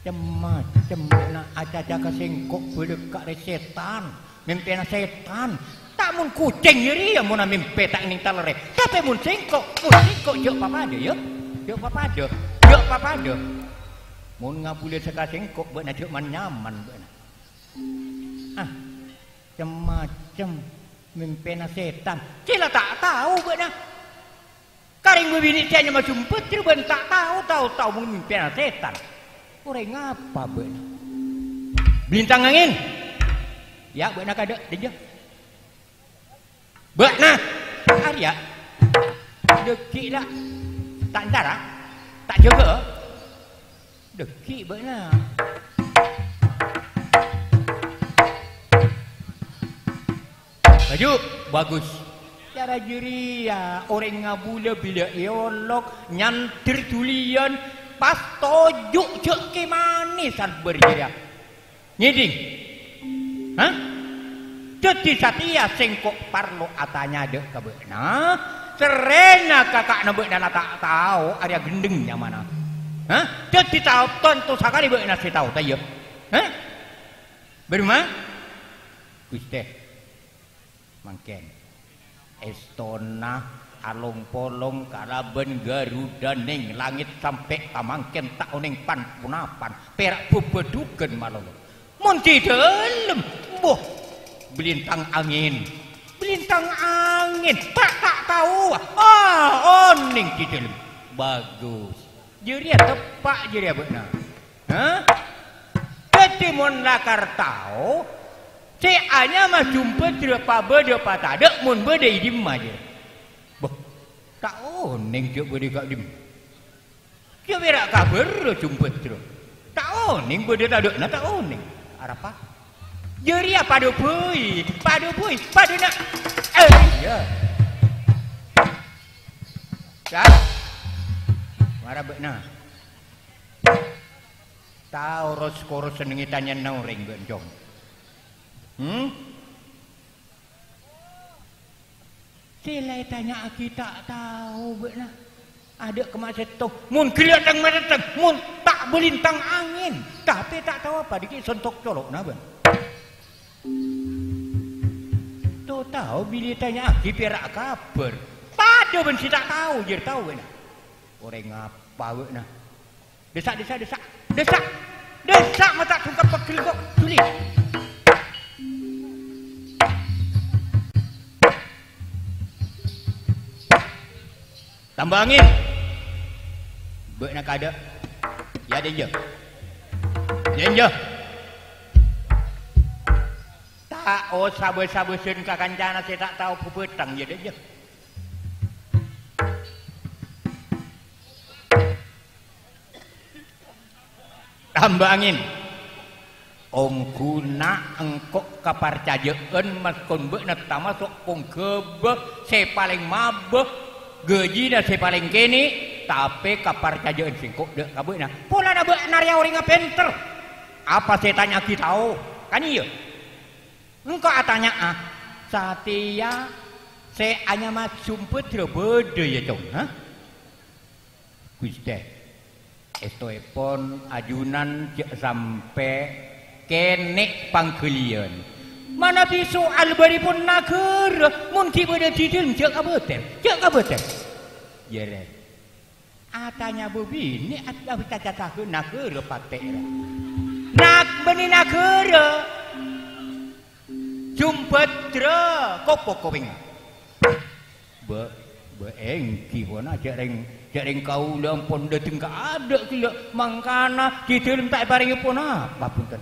Cem-macem bâ'na acaca ka sèngko' bâdâ karè sètan, mèmpèna sètan. Ta' mon kocèng jârèya monna mèmpè ta' neng talerrè. Tapè mon sèngko', mon sèngko' jhâ' papadâ, yâ. Jhâ' papadâ, jhâ' papadâ. Mon ngabulâ saka sèngko' bâ'na jhâ' man-nyaman bâ'na. Ah, cem-macem mèmpèna sètan. Cè' la ta' tao bâ'na. Karèng bâbinè' sè anyama Sumbadra bân ta' tao, tao-tao mon mèmpèna sètan. Orèng apa bâ'na? Bintang angèn. Yâ, bâ'na kadâ', dânjâ. Bâ'na. Arèya. Dâgghi' la. Ta' entar, a? Ta' jâgâ. Dhâggi' bâ'na. Maju, bagus. Cara jârèya, orèng ngabulâ bilâ èolok, nyandher dhuliyân, pas toju' jâ' kèmane salbâr jârèya. Ngèdhing? Hah? Dhâddhi satèya sèngko' parlo atanya dâ' ka bâ'na, sèrrèna kaka'na bâ'na la ta' tao arèya ghendheng nyamana. Hah? Dhâddhi tao tanto sakalè bâ'na sè tao, ta' iyâ? Hah? Bârâmma? Ghustè. Mangkèn, èstona along-polong kalabân garudanèng langngèt sampè' ka mangkèn ta' onèng pan-ponapan, pèra' bhâbhâdhughân malolo. Mon è dâlem, boh, bâlintang angèn, bâlintang angèn, ta', ta' tao, ah, onèng è dâlem. Bagus. Jârèya teppa' jârèya bâ'na. Hah? Dhâddhi mon lakar tao, sè anyama Jumbâdrâ pabâdâ patadâ' mon bâdâ è dimma jârèya? Bâh, ta' onèng jâ' bâdâ è ka'dimma. Jâ' pèra' kabhârrâ Jumbâdrâ. Ta' onèng bâdâ tadâ'na, ta' onèng. Arapa? Jârèya padâ bhâi, padâ bhâi, padâ na-, eh, iyâ. Sah. Mara bâ'na. Tao ros-koros sennengngè tanyana orèng bâ'na, Cong. Hmm? Sè la ètanya'aghi ta' tao bâ'na. Adâ' kemma sèttong. Mon ghellâ' tang-matèttang, mon ta' bâlintang angèn, tapè ta' tao apa, dhâggi' sontok colo'na bâ'na. To tao bilâ ètanya'aghi pèra' kabhâr. Padâ bân sè ta' tao, jâr tao bâ'na. Orèng apa bâ'na? Dessa', dessa', dessa'. Dessa'! Dessa', mata' songka pegghel ko'. Dhuli. Tamba angèn. Bâ'na kadâ'. Yâ, dânjâ. Dânjâ. Ta' osa bâs-abâsân ka kancana sè ta' tao bhubhâtang, yâ, dânjâ. Tamba angèn. Ongghuna engko' kaparcajâ'ân maskon bâ'na tamaso' pongghâbâ sè palèng mabâ, ghâjina sè palèng kènè', tapè kaparcajâ'ân sèngko' dâ' ka bâ'na. Polana bâ'na rèya orèngnga pènter. Apa sè ètanya'aghi tao, kan iyâ? Engko' atanya'a, satèya sè anyama Sumbadra bâdâ, yâ, Cong, ha? Ghustè, èstoèpon ajunan jhâ' sampè' kènè' pangghâliyân. Manabi soal bâripon naghârâ, mon ghi' bâdâ didin jhâ' kabâtèr, jhâ' kabâtèr. Jârèya. Atanya bâbinè' at-, awi caca-caca naghârâ patè'ra. Nag-, bânnè naghârâ. Sumbadra, kopo kopèngnga. Bâ-, bâ èngghi pona, jhâ' rèng, jhâ' rèng kaulâ ampon dâteng kaadâ' ghellâ', mangkana didâlem ta' èparèngè ponapa, bhunten.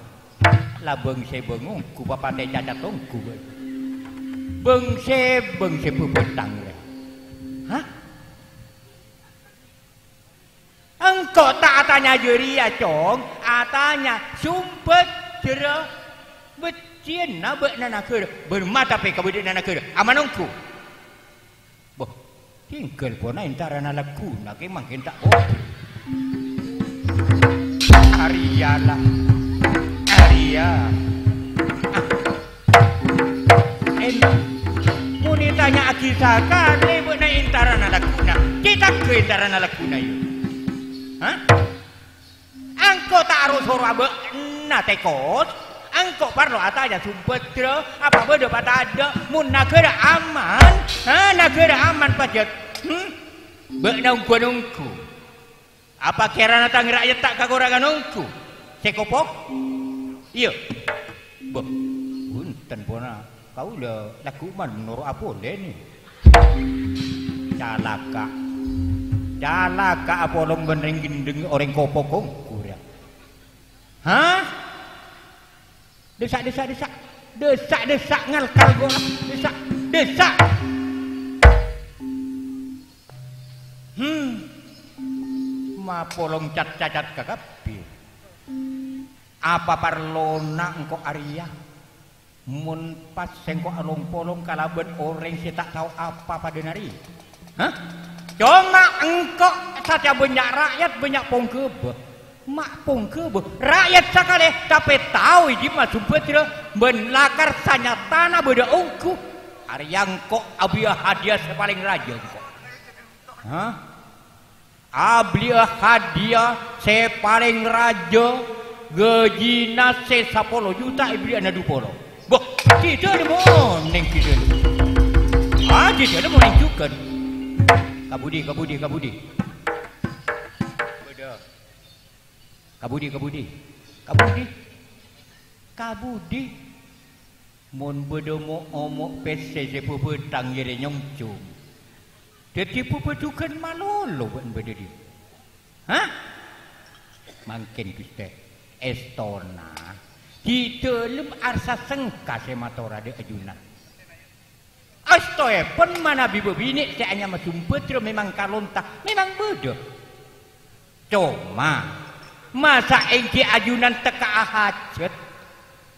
La bâng-sèbâng ongghu papatè' caca ongghu, bâ. Bâng-sèbâng sè bhubhâtang, rè. Hah? Engko' ta' atanya jârèya, Cong. Atanya Sumbadra. Bâjjhiyânna bâ'na naghârâ. Bârâmma tapè kabâdâ'ânna naghârâ? Aman ongghu. Boh, tinggal pona èntarana lagghuna kè mangkèn ta' koper. Arèya la. Arèya. Ah. Èn-, mon ètanya'aghi sakalè bâ'na èntarana lagghuna, cè' tagghâ èntarana lagghuna, yâ? Hah? Engko' ta' ro-soro abâ'na tèkos, engko' parlo atanya Sumbadra, apa bâdâ patadâ', mon naghârâ aman, ha, naghârâ aman pajhât, hmm? Bâ'na ongghuwân ongghu. Apa kèrana tang ra'yat ta' kakorangan ongghu? Sè kopo? Iyâ. Bâh, bhunten pona. Kaulâ lagghu' man noro' apolè nè. Calaka'. Calaka' apolong bân rèng ghendheng orèng kopo ongghu rèya. Hah? Dessa', dessa', dessa'. Dessa', dessa', ngalkal ghu'. Dessa', dessa'. Hmm. Mapolong cat-cacat ka kabbhi. Apa parlona engko' arèya? Mon pas sengko' along-polong kalabân orèng sè ta' tao apa padâna rèya? Hah? Coma engko' saja bânnya' ra'yat, bânnya' pongghâbâ. Ma' pongghâbâ. Ra'yat sakalè, tapè tao è dimma Sumbadra bân lakar sanyatana bâdâ ongghu. Arèya engko' abiyâ hadiah sè palèng rajâ engko'. Hah? Abiyâ hadiah sè palèng rajâ, ghâjina sè sapolo juta èberri'ana du polo. Bâh, dhâddhi dâlemma neng dhâddhi dâlemma. Ah, dhâddhi dâlemma neng jhughân. Kabudi, kabudi, kabudi. Bâdâ. Kabudi, kabudi. Kabudi. Kabudi. Mon bâdâ mo'-omo' pèssè sè bhâbhâthang iyâ rè nyongjhung. Dhâddhi bhâbhâ jhughân malolo bân bâdâ dhi. Hah? Mangkèn, Ghustè, èstona. Dâlem arsa sengka sè matora dâ' ajunan. Èstoèpon manabi bâbinè' sè anyama Sumbadra memang kalonta, memang bâdâ. Coma, masa' èngghi ajunan tekka'a hajhât?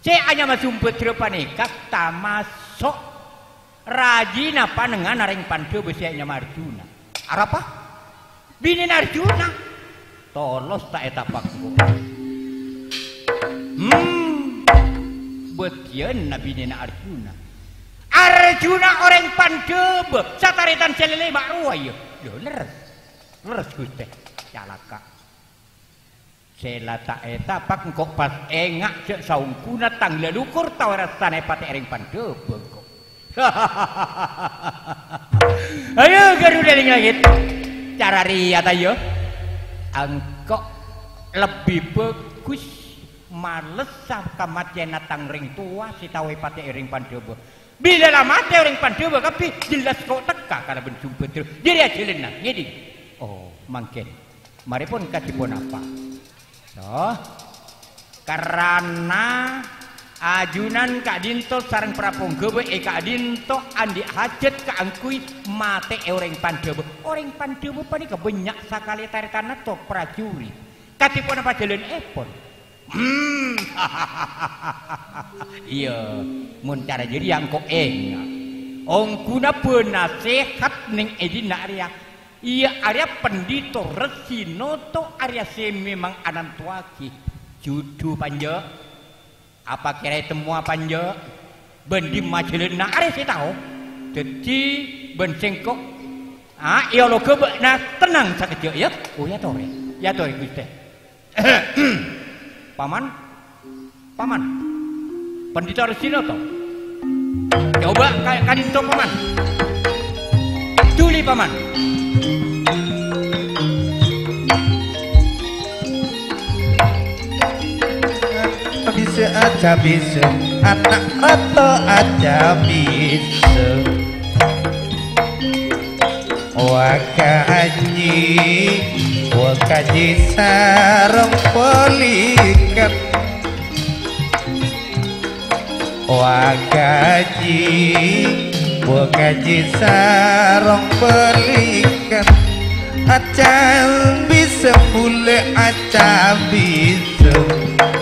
Sè anyama Sumbadra panèka tamaso' rajina panengnganna rèng Pandhâbâ sè anyama Arjuna. Arapa? Binèna Arjuna. Tolos ta' ètapak engko'. Hmm. Bâdiyânna binèna Arjuna. Arjuna orèng Pandhâbâ, satarètan sè lèlè ma' rowa, iyâ. Lho, lerres. Lerres, Ghustè. Calaka'. Sè la ta' ètapak engko' pas enga' jâ' saongghuna tang lalukor tao rassana èpatè'è rèng Pandhâbâ engko'. Ayo, Garuda neng langit. Cara rèya ta' iyâ? Engko' lebbi bhâghus malessa kamatèyanna tang rèng towa sè tao èpatè'è rèng Pandhâbâ. Bilâ la matè orèng Pandhâbâ kabbhi, jelas ko' tekka kalabân Sumbadra. Jârèya jhâlânna, ngèdhing. Oh, mangkèn. Marèpon kadhi ponapa? Soh. Karana ajunan ka'dinto sareng pra-pongghâbâ è ka'dinto andi' hajhât kaangghuy matè'è orèng Pandhâbâ. Orèng Pandhâbâ panèka bânnya' sakalè tarètanna tor prajurèt. Kadhi ponapa jhâlânèpon? Hmm. Iyâ, mon cara jârèya engko' enga'. Ongghuna bân nasèhat neng è dinna' arèya. Iyâ arèya Pandhita Resi Noto arèya sè memang anantowaghi. Judhu panjâ'. Apa kèra ètemmowa panjâ'? Bân dimma jhâlânna arèya sè tao. Dhâddhi bân sèngko', ah, èologâ bâ'na tennang sakejjhâ', yâ. Oh, èyatorè. Èyatorè, Ghustè. Paman, Paman, Pandhita Resi Noto. Coba ka-, ka'dinto, Paman. Dhuli, Paman. Bisa aja bisa, anak Noto aja bisa. Wa kaji, wa kaji sarong polikan. Wa kaji, wa kaji sarong polikan. Acan bisa pule acan bisa.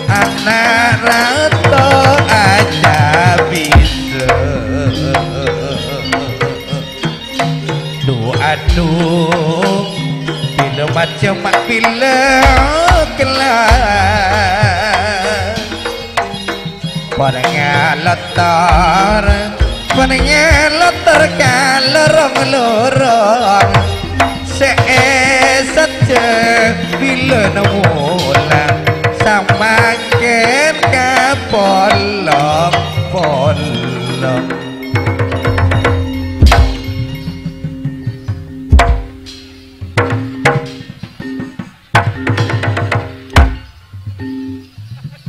Anak rato acan bisa. Duh, aduh, bilâ macem mak bilâ kellar. Padâ ngalotor, padâ ngalotor ka lorong-lorong. Sè èsajjhâ bilâ namola, samangkèn ka polong-polong.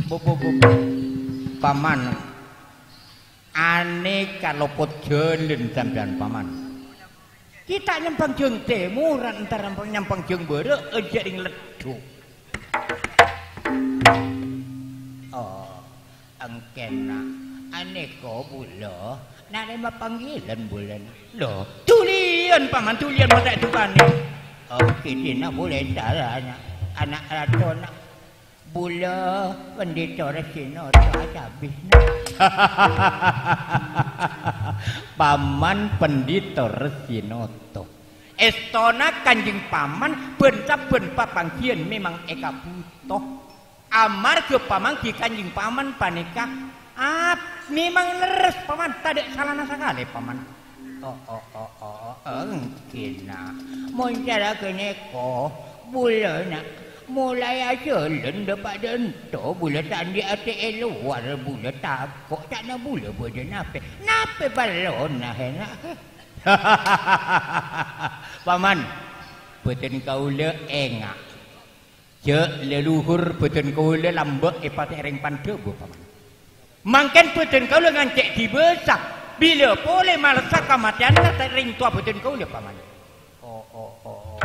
Bu, bu, bu, bu. Paman, anè kalopot jhâlân sampèyan, Paman. Kita nyambhâng jhâng tèmoran, entar nyambhâng jhâng bârâ'ân jhâ' rèng leddhu. Oh. Engkèna, anèko bulâ, narèma panggilan bulâna. Lho, dhuliyân, Paman, dhuliyân mon ta' èdukanè. Oke, dina bulâ carana, ana' ratona. Bulâ Pandhita Resinoto acabisna. Paman Pandhita Resinoto. Èstona Kanjeng Paman bân sabbhân papangghiyân memang èkabhuto. Amarghâ pamangghi Kanjeng Paman panèka, ap-, memang lerres, Paman, tadâ' salana sakalè, Paman. Oh, oh, oh, oh, oh, èngghi, Na'. Mon cara ghânèka, bulâ, Na', molaè ajhâlân dâpa' dânto, bulâ ta' andi' atè è lowar, bulâ tako', ca'na bulâ bâdâ napè. Napè parlona, he, Na'? Paman, bhâdhân kaulâ enga'. Jhâ' leluhur bhâdhân kaulâ lambâ' èpatè'è rèng Pandhâbhâ, Paman. Mangkèn bhâdhân kaulâ ngancè' dibâsa, bilâ polè malessa kamatèyanna ta-, rèng towa bhâdhân kaulâ, Paman. Oh, oh, oh, oh.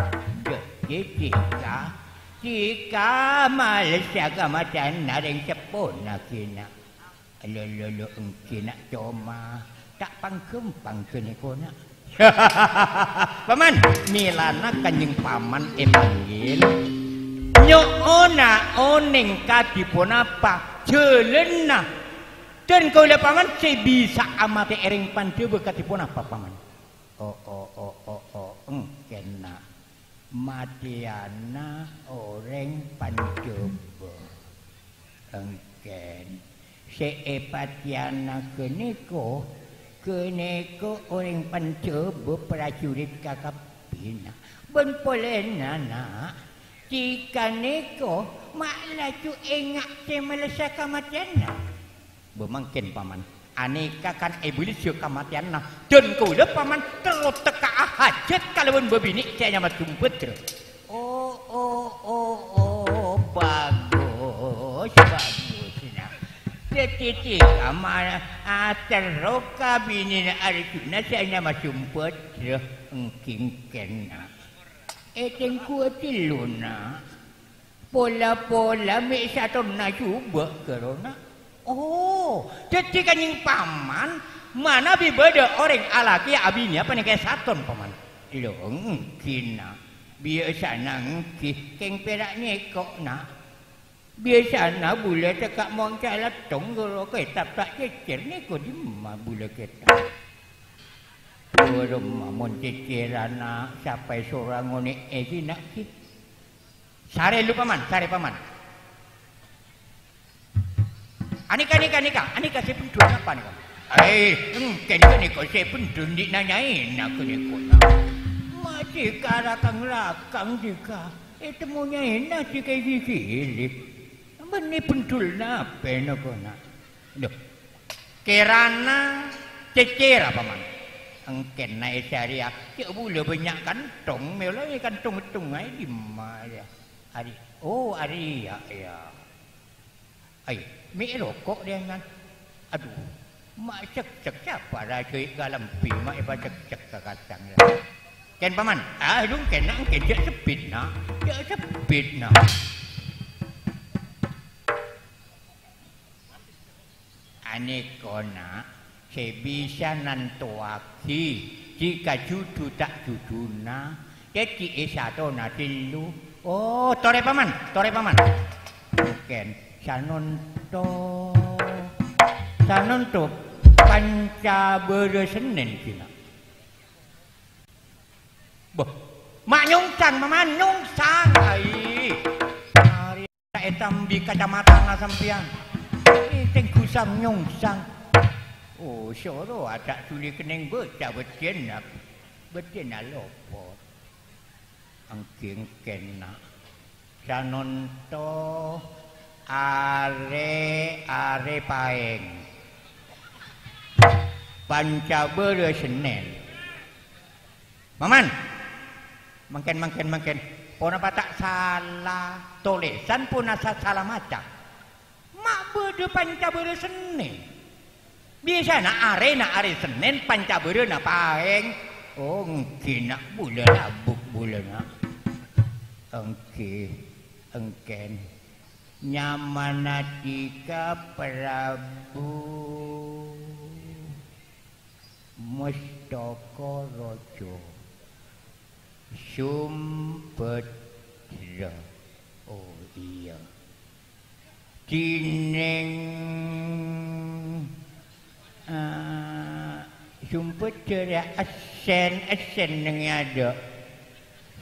Jhâ', jhâ', dhika, dhika malessa kamatèyanna rèng seppona ghâna. Lo, lo, lo, èngghi, Na', coma ta' pangghâmpang ghânèka, Na'. Paman, mèlana Kanjeng Paman èpanggil. Nyo'ona onèng kadhi ponapa jhâlânna. Dân kaulâ, Paman, sè bisa amatè'è rèng Pandhâbhâ kadhi ponapa, Paman? Oh, oh, oh, oh, oh, èngghi, Na'. Matèyanna orèng Pandhâbhâ. Èngghi. Sè èpatèyana ghânèka, ghânèka orèng Pandhâbhâ prajurit kakabbhina. Bân polèna, Na', dhika nèka ma' laju enga' sè malessa kamatèyanna. Bâ mangkèn, Paman. Anèka kan èbâlessa kamatèyanna. Dân kaulâ, Paman, terro tekka'a hajhât kalabân bâbinè' sè anyama Sumbadra. Oh, oh, oh, oh, bagus, bagus, Na'. Dhâddhi dhika ma' aterro ka binèna Arjuna sè anyama Sumbadra, èngghi kèng, Na'. Ètengghuwâ ghâllu, Na'. Pola-pola mè' satonna jhubâ' ghârona. Oh, dhâddhi Kanjeng Paman, manabi bâdâ orèng alakè abinèa panèka èsaton, Paman? Lo, èngghi, Na'. Biyasana èngghi, kèng pèra' nyèko', Na'. Biyasana bulâ tekka' mon calattong ghâro kètab ta' cècèr, nèko dimma bulâ kètab? Ghâro ma-, mon cècèranna sapa èsoro ngonè'è ghi, Na', ghi? Sarè lu, Paman, sarè, Paman. Anèka, anèka, anèka, anèka sè bhendhul napa nèka? Eh, èngghi ghânèka sè bhendhul andi' nyaèna ghânèka, Na'. Ma' dhika rakang-rakang dhika. Ètemmo nyaèna dhika è ghi-ghili. Bânnè bhendhul napè nèka, Na'? Loh. Kèrana cècèra, Paman. Èngghi, Na', è sarèya. Cè' bulâ bânnya' kanthong, mèla è kanthong-èttongnga è dimma, ya. Arè-, oh, arèya, ya. Ayo, mè' roko' dhiyâ, Man. Adu, ma' sèksèk sapa rajâ è kalambhi ma' èpasèksèk ka kacang, ya. Kèn, Paman. Ah, èngghi kèn, Na', èngghi jhâ' sebbhit, Na'. Jhâ' sebbhit, Na'. Anèka, Na', sè bisa nantowaghi dhika jhudhu ta' jhudhuna, dhâddhi èsatona ghâllu. Oh, torè, Paman, torè, Paman. Mangkèn, sanonto, sanonto Pancabârâ Sennèn, ghi, Na'. Bâh, ma' nyongsang, Paman, nyongsang. Ai. Arè ètambi kacamatana sampèyan. Ètengghu sang-nyongsang. Oh, soro aja' dhuli kennèng bâca bâddhiyânna, bâddhiyânna lopot. Èngghi kèn, Na'. Sanonto arè-arè paèng. Pancabârâ Sennèn. Paman. Mangkèn, mangkèn, mangkèn. Ponapa ta' sala tolèsan, ponapa sa-, sala maca? Ma' bâdâ Pancabârâ Sennèn. Biyasana arèna arè Sennèn, Pancabârâna paèng. Oh, èngghi, Na', bulâ abuk bulâ, Na'. Èngghi, èngkèn. Nyamana dhika Prabu Mustaka Raja Sumbadra. Oh, iyâ. Dhinèng, eh, sumpet jârèya essen, essen neng è adâ'.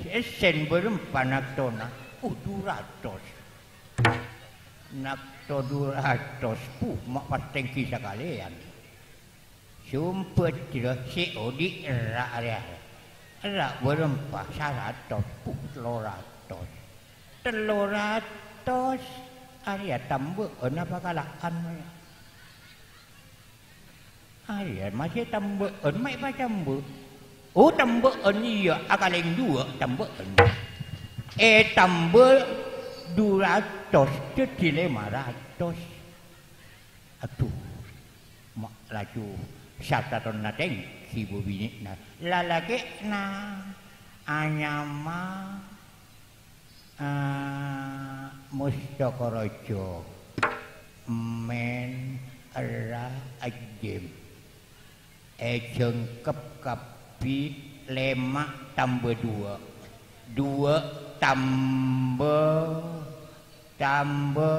Sè essen bârâmpa naktona? Uh, du ratos. Nakto du ratos, puh, ma' pas tèngghi sakalèyan. Sumpet jârèya sè odi' ra' rèya. Ra' bârâmpa? Saratos, puh, tello ratos. Tello ratos arèya tambâ'ân apa kala'an? Arèya masè tambâ'ân, ma' èpatambâ'. Oh, tambâ'ân, iyâ, akalèng duwâ' tambâ'ân. Ètambâ' du ratos, dhâddhi lèma ratos. Adhu, ma' laju satonna tèngghi bâbinè'na. Lalakè'na anyama, ah, Mustokaraja, Mèn Ra Ajim. Èjhângkep kabbhi lèma' tambâ duwâ'. Duwâ' tambâ, tambâ,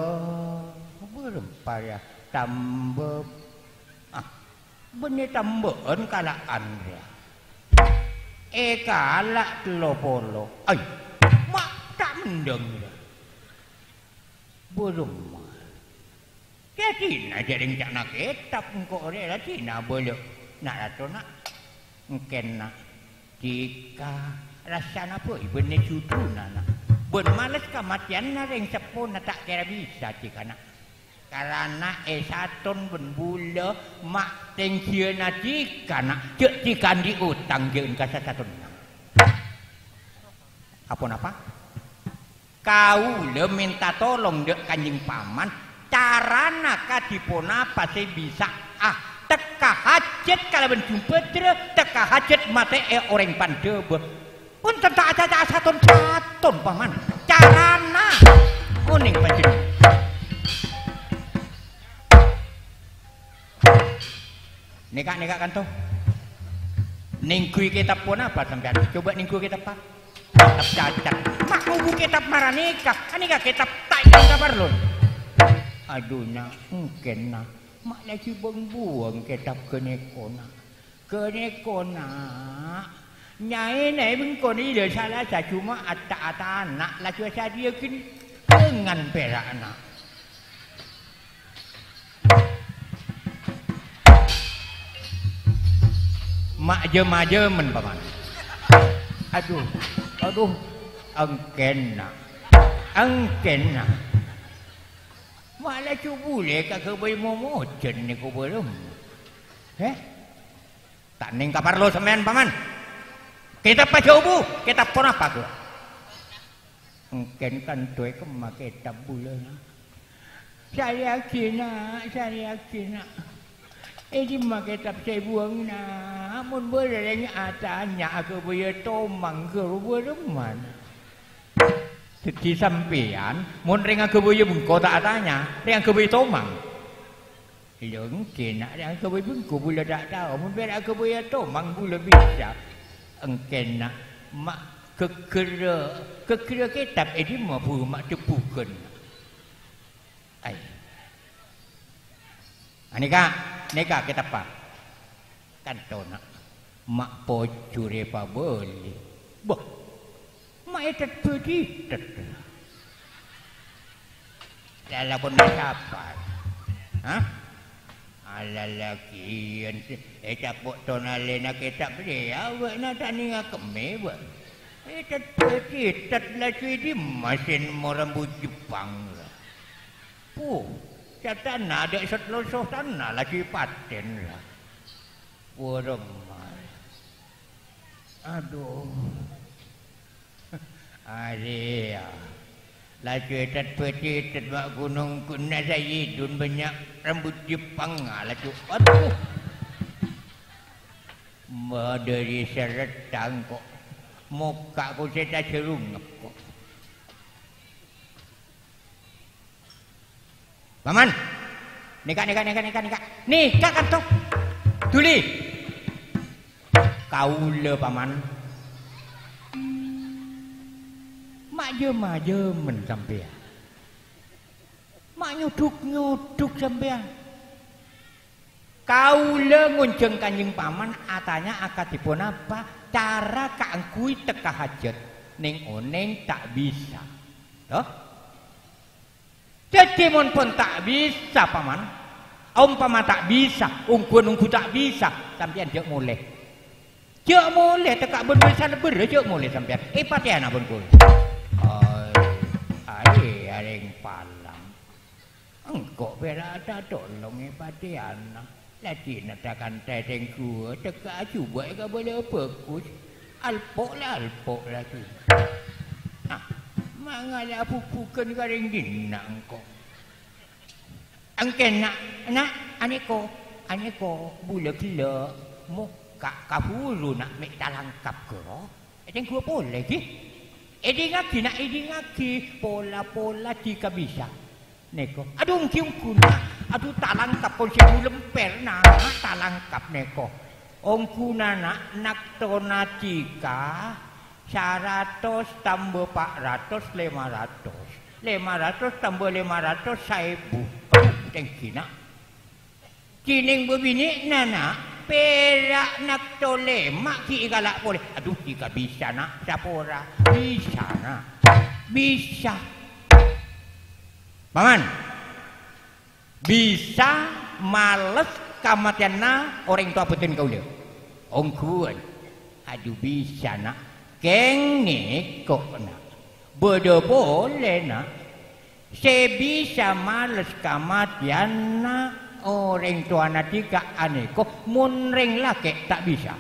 bârâmpa rèya? Tambâ, ah, bânnè tambâ'ân kala'an rèya. Èkala' tello polo. Ai, ma' ta' mendhâng rèya. Bârâmma? Kèya dinah jhâ' rèng ca'na kètab engko' rè, la dinah abâlâ. Na', Rato, na'. Èngkèn, na'. Dhika, rassana bhâi bânnè juduna, na'. Bân males kamatèyanna rèng seppona ta' kèra bisa dhika, na'. Karana èsaton bân bulâ ma' tèngghiyâna dhika, na'. Jhâ' dhika andi' otang jhâ' engka' sasatonna. Aponapa? Kaulâ mènta tolong dâ' Kanjeng Paman, carana kadhi ponapa sè bisa'a tekka hajhât kalabân jumbâdrâ, tekka hajhât matè'è orèng pandhâbâ. Pon ta' acaca saton-saton, Paman. Carana onèng panjhennengngan. Nèka, nèka, kanto. Nèngghuy kètab ponapa sampèyan? Coba nèngghu kètab, Pak. Kètab cacat. Ma' ngobu kètab mara nèka. Anèka kètab ta' èkaparlo. Adhu, na', èngkèn, na'. Ma' laju bâng-buwâng kètab ghânèka, na'. Ghânèka, na'. Nyaèna bengko nèka sala sajuma'at ta' atana', laju asadhiyâaghin dângan pèra'na. Ma' jâm-ajâmân, Paman. Adhu, adhu, èngkèn, na'. Èngkèn, na'. Ma' laju bulâ kaghâbây momojhân nèko bârâmma. Hè? Ta' nèng kaparlo sampèyan, Paman. Kètab pajhâ obu, kètab ponapa, Gu? Èngkèn kanto è kemma kètab bulâna. Sarèyaghi, na', sarèyaghi, na'. È dimma kètab sè èbuwâng, na'? Mon bâdâ rèng atanya aghâbâyâ tomang ghâru bârâmma, na'? Dhâddhi sampèyan, mon rèng aghâbâyâ bengko ta' atanya, rèng aghâbâyâ tomang. Lho, èngkèn, na', rèng aghâbây bengko bulâ ta' tao, mon pèra' aghâbâyâ tomang bulâ bisa. Èngkèn, na', ma' ghâgghârrâ, ghâgghârrâ kètab è dimma bu ma' dhâbbughân. Ai. Anèka, nèka kètabbhâ. Kanto, na', ma' pojhur èpabâli. Bâh, ma' ètet-bâditet. Lalakonna sapa? Hah? Alalagiyan, ècapo' tonalèna kètab rèya, bâ'na ta' nènga kemmè, bâ'. Ètet-bâditet laju è dimma sèn marambut Jepang, ra. Puh, satana adâ' sèt losoh tana laju èpatèn, ra. Bârâmma. Adhu. Arèya. Laju ètet-bâditet ma' ghunong ghuna sayyidun bânnya' rambut Jepang, ah, laju. Adhu. Madâri serrettang ko'. Mokka' ko' sè tajhârungep ko'. Paman. Nèka, nèka, nèka, nèka, nèka. Nèka kanto. Dhuli. Kaulâ, Paman. Ma' jâm-ajâmân sampèyan. Nyodhuk-nyodhuk sampèyan. Kaulâ ngonjhâng Kanjeng Paman atanya akadhi ponapa cara kaangghuy tekka hajât, neng-oneng ta' bisa. Toh? Dhâddhi mon pon ta' bisa, Paman, ompama ta' bisa, ongghuwân ongghu ta' bisa, sampèyan jhâ' molè. Jhâ' molè, tekka' bân-bân salèbbhârrâ jhâ' molè sampèyan. Èpatèyana pon kaulâ. Ai, ai, arèng palang. Engko' pèra' tatolong èpatèyana. La dinah ta' kantha ètèngghuwâ, tekka' ajhubâ' è kabâlâ bhâghus. Alpo' la, alpo' la dinah. Ah, mangala bhubhughân ka rèng dinna' engko'. Èngkè, Na', Na', anèko, anèko, bulâ ghellâ', mokka' kabhuru, Na', mè' talangkap ghâro. Ètèngghuwâ polè, ghi. Èdingngaghi, Na', èdingngaghi, pola-pola dhika bisa. Nèko. Adhu, ènggi ongghu, Na'. Adhu, talangkap pon sè bulempèr, Na', talangkap nèko. Ongghuna, Na', naktona dhika saratos tamba pa' ratos, lèma ratos. Lèma ratos tamba lèma ratos, saèbu. Adhu, tènggi, Na'. Dhinèng bâbinè'na, Na', pèra' nakto lèma' ghi' èkala' polè. Adhu, dhika bisa, Na', sapora. Bisa, Na'. Bisa. Paman. Bisa males kamatèyanna orèng towa bhâdhân kaulâ. Ongghuwân. Adhu, bisa, Na'. Kèng nèko, Na'. Bâdâ polè, Na'. Sè bisa males kamatèyanna orèng towana dhika anèko mon rèng lakè' ta' bisa.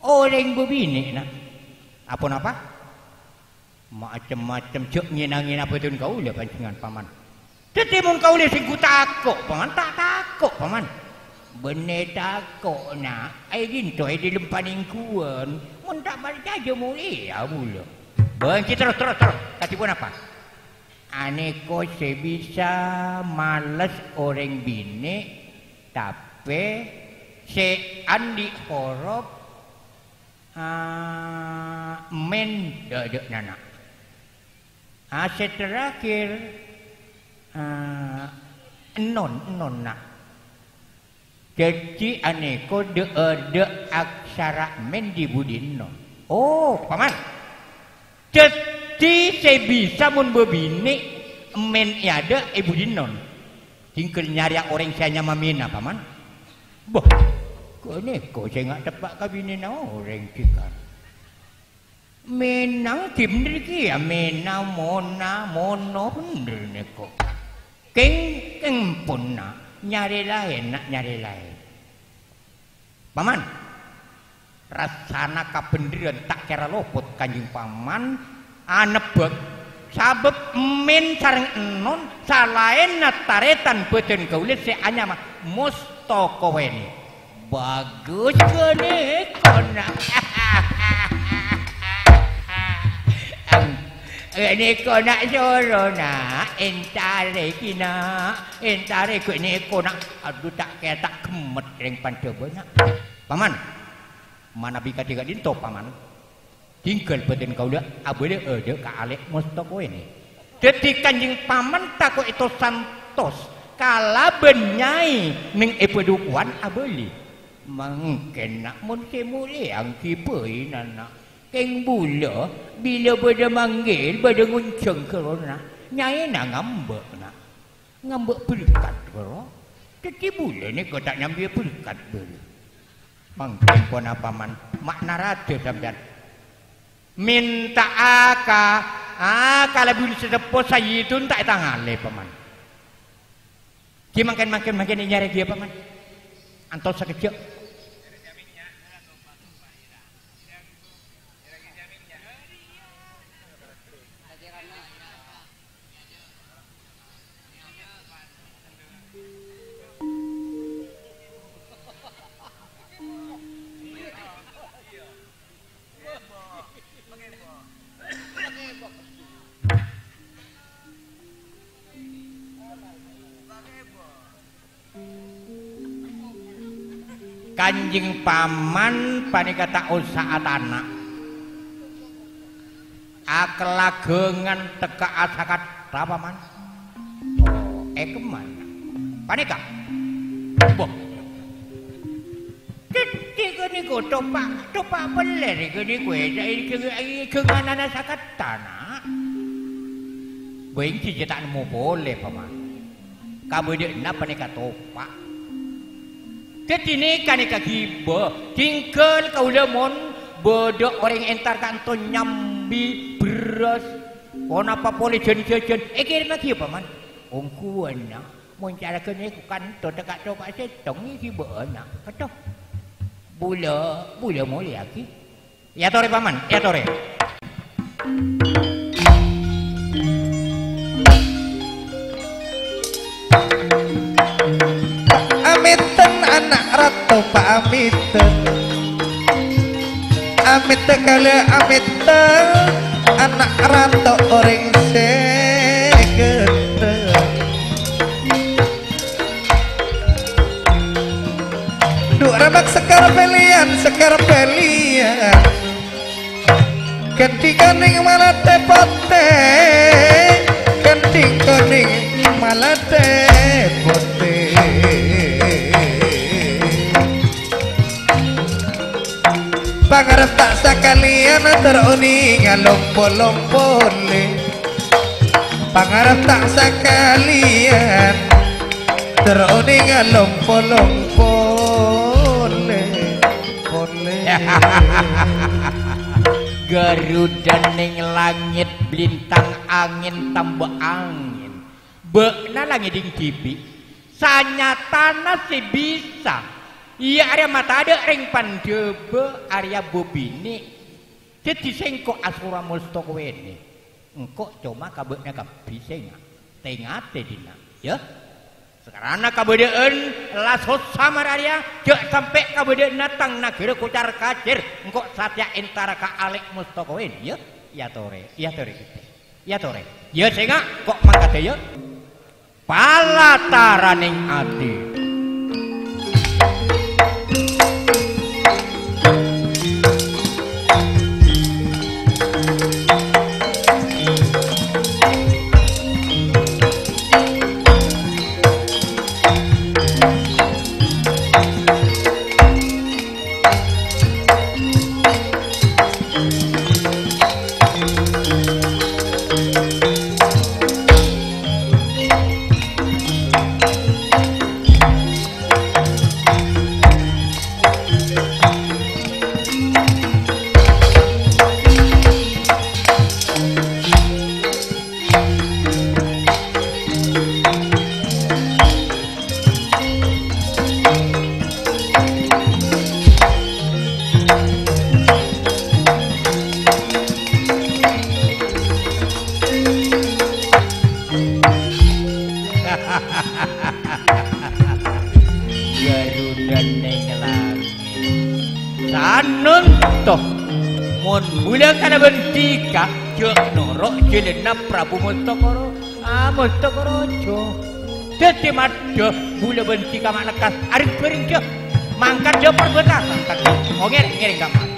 Orèng bâbinè', Na'. Aponapa? Macem-macem, jhâ' ngèna-ngèna bhâdhân kaulâ panjhennengngan, Paman. Dhâddhi mon kaulâ sè ghu tako', Paman, ta' tako', Paman. Bânnè tako', Na'. È ghânto è dhâlem panèngguwân. Mon ta' parcajâ molèya bulâ. Bâ'ân ghi terros, terros, terros. Kadhi ponapa? Anèko sè bisa males orèng binè', tapè sè andi' horop, ah, mèn dâ'-, dâ'-, nana'. Ah, sè terakhir, ah, ennon, ennon, na'. Dhâddhi anèko dâ'-, dâ' aksara mèn dhi-budhi ennon. Oh, Paman. Dhâddhi sè bisa mon bâbinè' mèn è adâ' è budhi ennon. Tinggal nyarèya orèng sè anyama Mèna, Paman. Bâh, ghânèko sè nga' teppa' ka binèna orèng dhika. Mèna ghi bhender kèya, Mèna, Mona, Mono, bhender nèko. Kèng, kèng pon, na', nyarè laèn, na', nyarè laèn. Paman, rassana kabhenderrân ta' kèra lopot Kanjeng Paman anebbhâk, sabâb mèn sareng ennon salaènna tarètan bhâdhân kaulâ sè anyama Mustoko Wènè. Bagus ghânèko, na'. Ghânèko, na', soro, na'. Èntarè ghi, na'. Èntarè ghânèko, na'. Adhu, ta' kèra ta' ghemmet rèng pandhâbâ, na'. Paman, manabi kadhi ka'dinto, Paman. Tinggal bhâdhân kaulâ abâli adâ' ka alè' Mustoko Wènè. Dhâddhi Kanjeng Paman tako' ètos-santos kalabân nyaè neng è bâdhu'uwan abâli. Mangkèn, na', mon sè molèya ènggi bhâi, na'. Kèng bulâ, bilâ bâdâ manggil, bâdâ ngonjhâng ghârona, nyaèna ngambâ', na'. Ngambâ' berkat, ghâro. Dhâddhi bulâ nèko ta' nyambiyâ berkat bârâ. Mangkèn ponapa, Man? Ma'na raja sampèyan. Mènta'a ka, ah, ka lebur sè seppo Sayyidun ta' ètangalè, Paman. Ghi mangkèn, mangkèn, mangkèn ènyarè ghi, Paman. Antos sakejjhâ'. Kanjeng Paman panèka ta' osa atana'. Akelagangan tekka' asakatta, Paman. Kemana? Panèka. Bâh. Dhâddhi ghânèka topa', topa' pèlèr ghânèka, è, è, è, è, jhânganana sakatta, na'. Bâ èngghi jhâ' ta' nemmo polè, Paman. Kabâdâ'ânna panèka topa'. Dhâddhi nèka, nèka ghibâ. Tinggal kaulâ mon bâdâ orèng entar ka'anto nyambi, bherrâs, ponapa polè jhân-jhâjhân, èkèrèmmaghiyâ, Paman. Ongghuwân, na'. Mon carana ghânèka ka'anto tekka' topa' sèttong, èghibâ'â, na'. Kadhu. Bulâ, bulâ molèyaghi. Èyatorè, Paman, èyatorè. Pamètèn ana' rato, pamètèn. Amèt kalè amèt, ana' rato orèng sè ghânteng. Dhu' ramak sekar pèlèyan, sekar pèlèyan. Ghânḍhing konèng malatè potè, ghânḍhing konèng malatè potè. Pangarep ta' sakalèyan, terro onèng alompo-lompo lè. Pangarep ta' sakalèyan, terro onèng alompo-lompo lè, polè. Ghârudhâ neng langngèt, bâlintang angèn tamba angèn. Bâ'na la ngèḍing dhibi', sanyatana sè bisa, iyâ arèya matadâ' rèng panḍhâbâ, arèya bâbinè'. Dhâddhi sèngko' asora mostoko ènè. Engko' coma ka bâ'na kabbhi sènga'. Tè-ngatè ḍinna', yâ. Sakarana kabâḍâ'ân la sossa mararèya, jhâ' sampè' kabâḍâ'ânna tang naghârâ kocar-kacèr. Engko' satèya entara ka alè' mostoko ènè, yâ. Èyatorè, èyatorè, Gustè. Èyatorè. Yâ, sènga', ko' mangkadhâ, yâ. Palataraning ati. Ghârudhâ neng langngèt. Sanonto, mon bulâ kalabân dhika, jhâ' noro' jhâlânna Prabu Mustaka Ra-, ah, Mustaka Raja. Dhâddhi maddhâ bulâ bân dhika ma' lekkas arèng-bhârèng, jhâ'. Mangkat, jhâ', parbâtasan, Kakè. Oh, ngèrèng, ngèrèng, Kakè.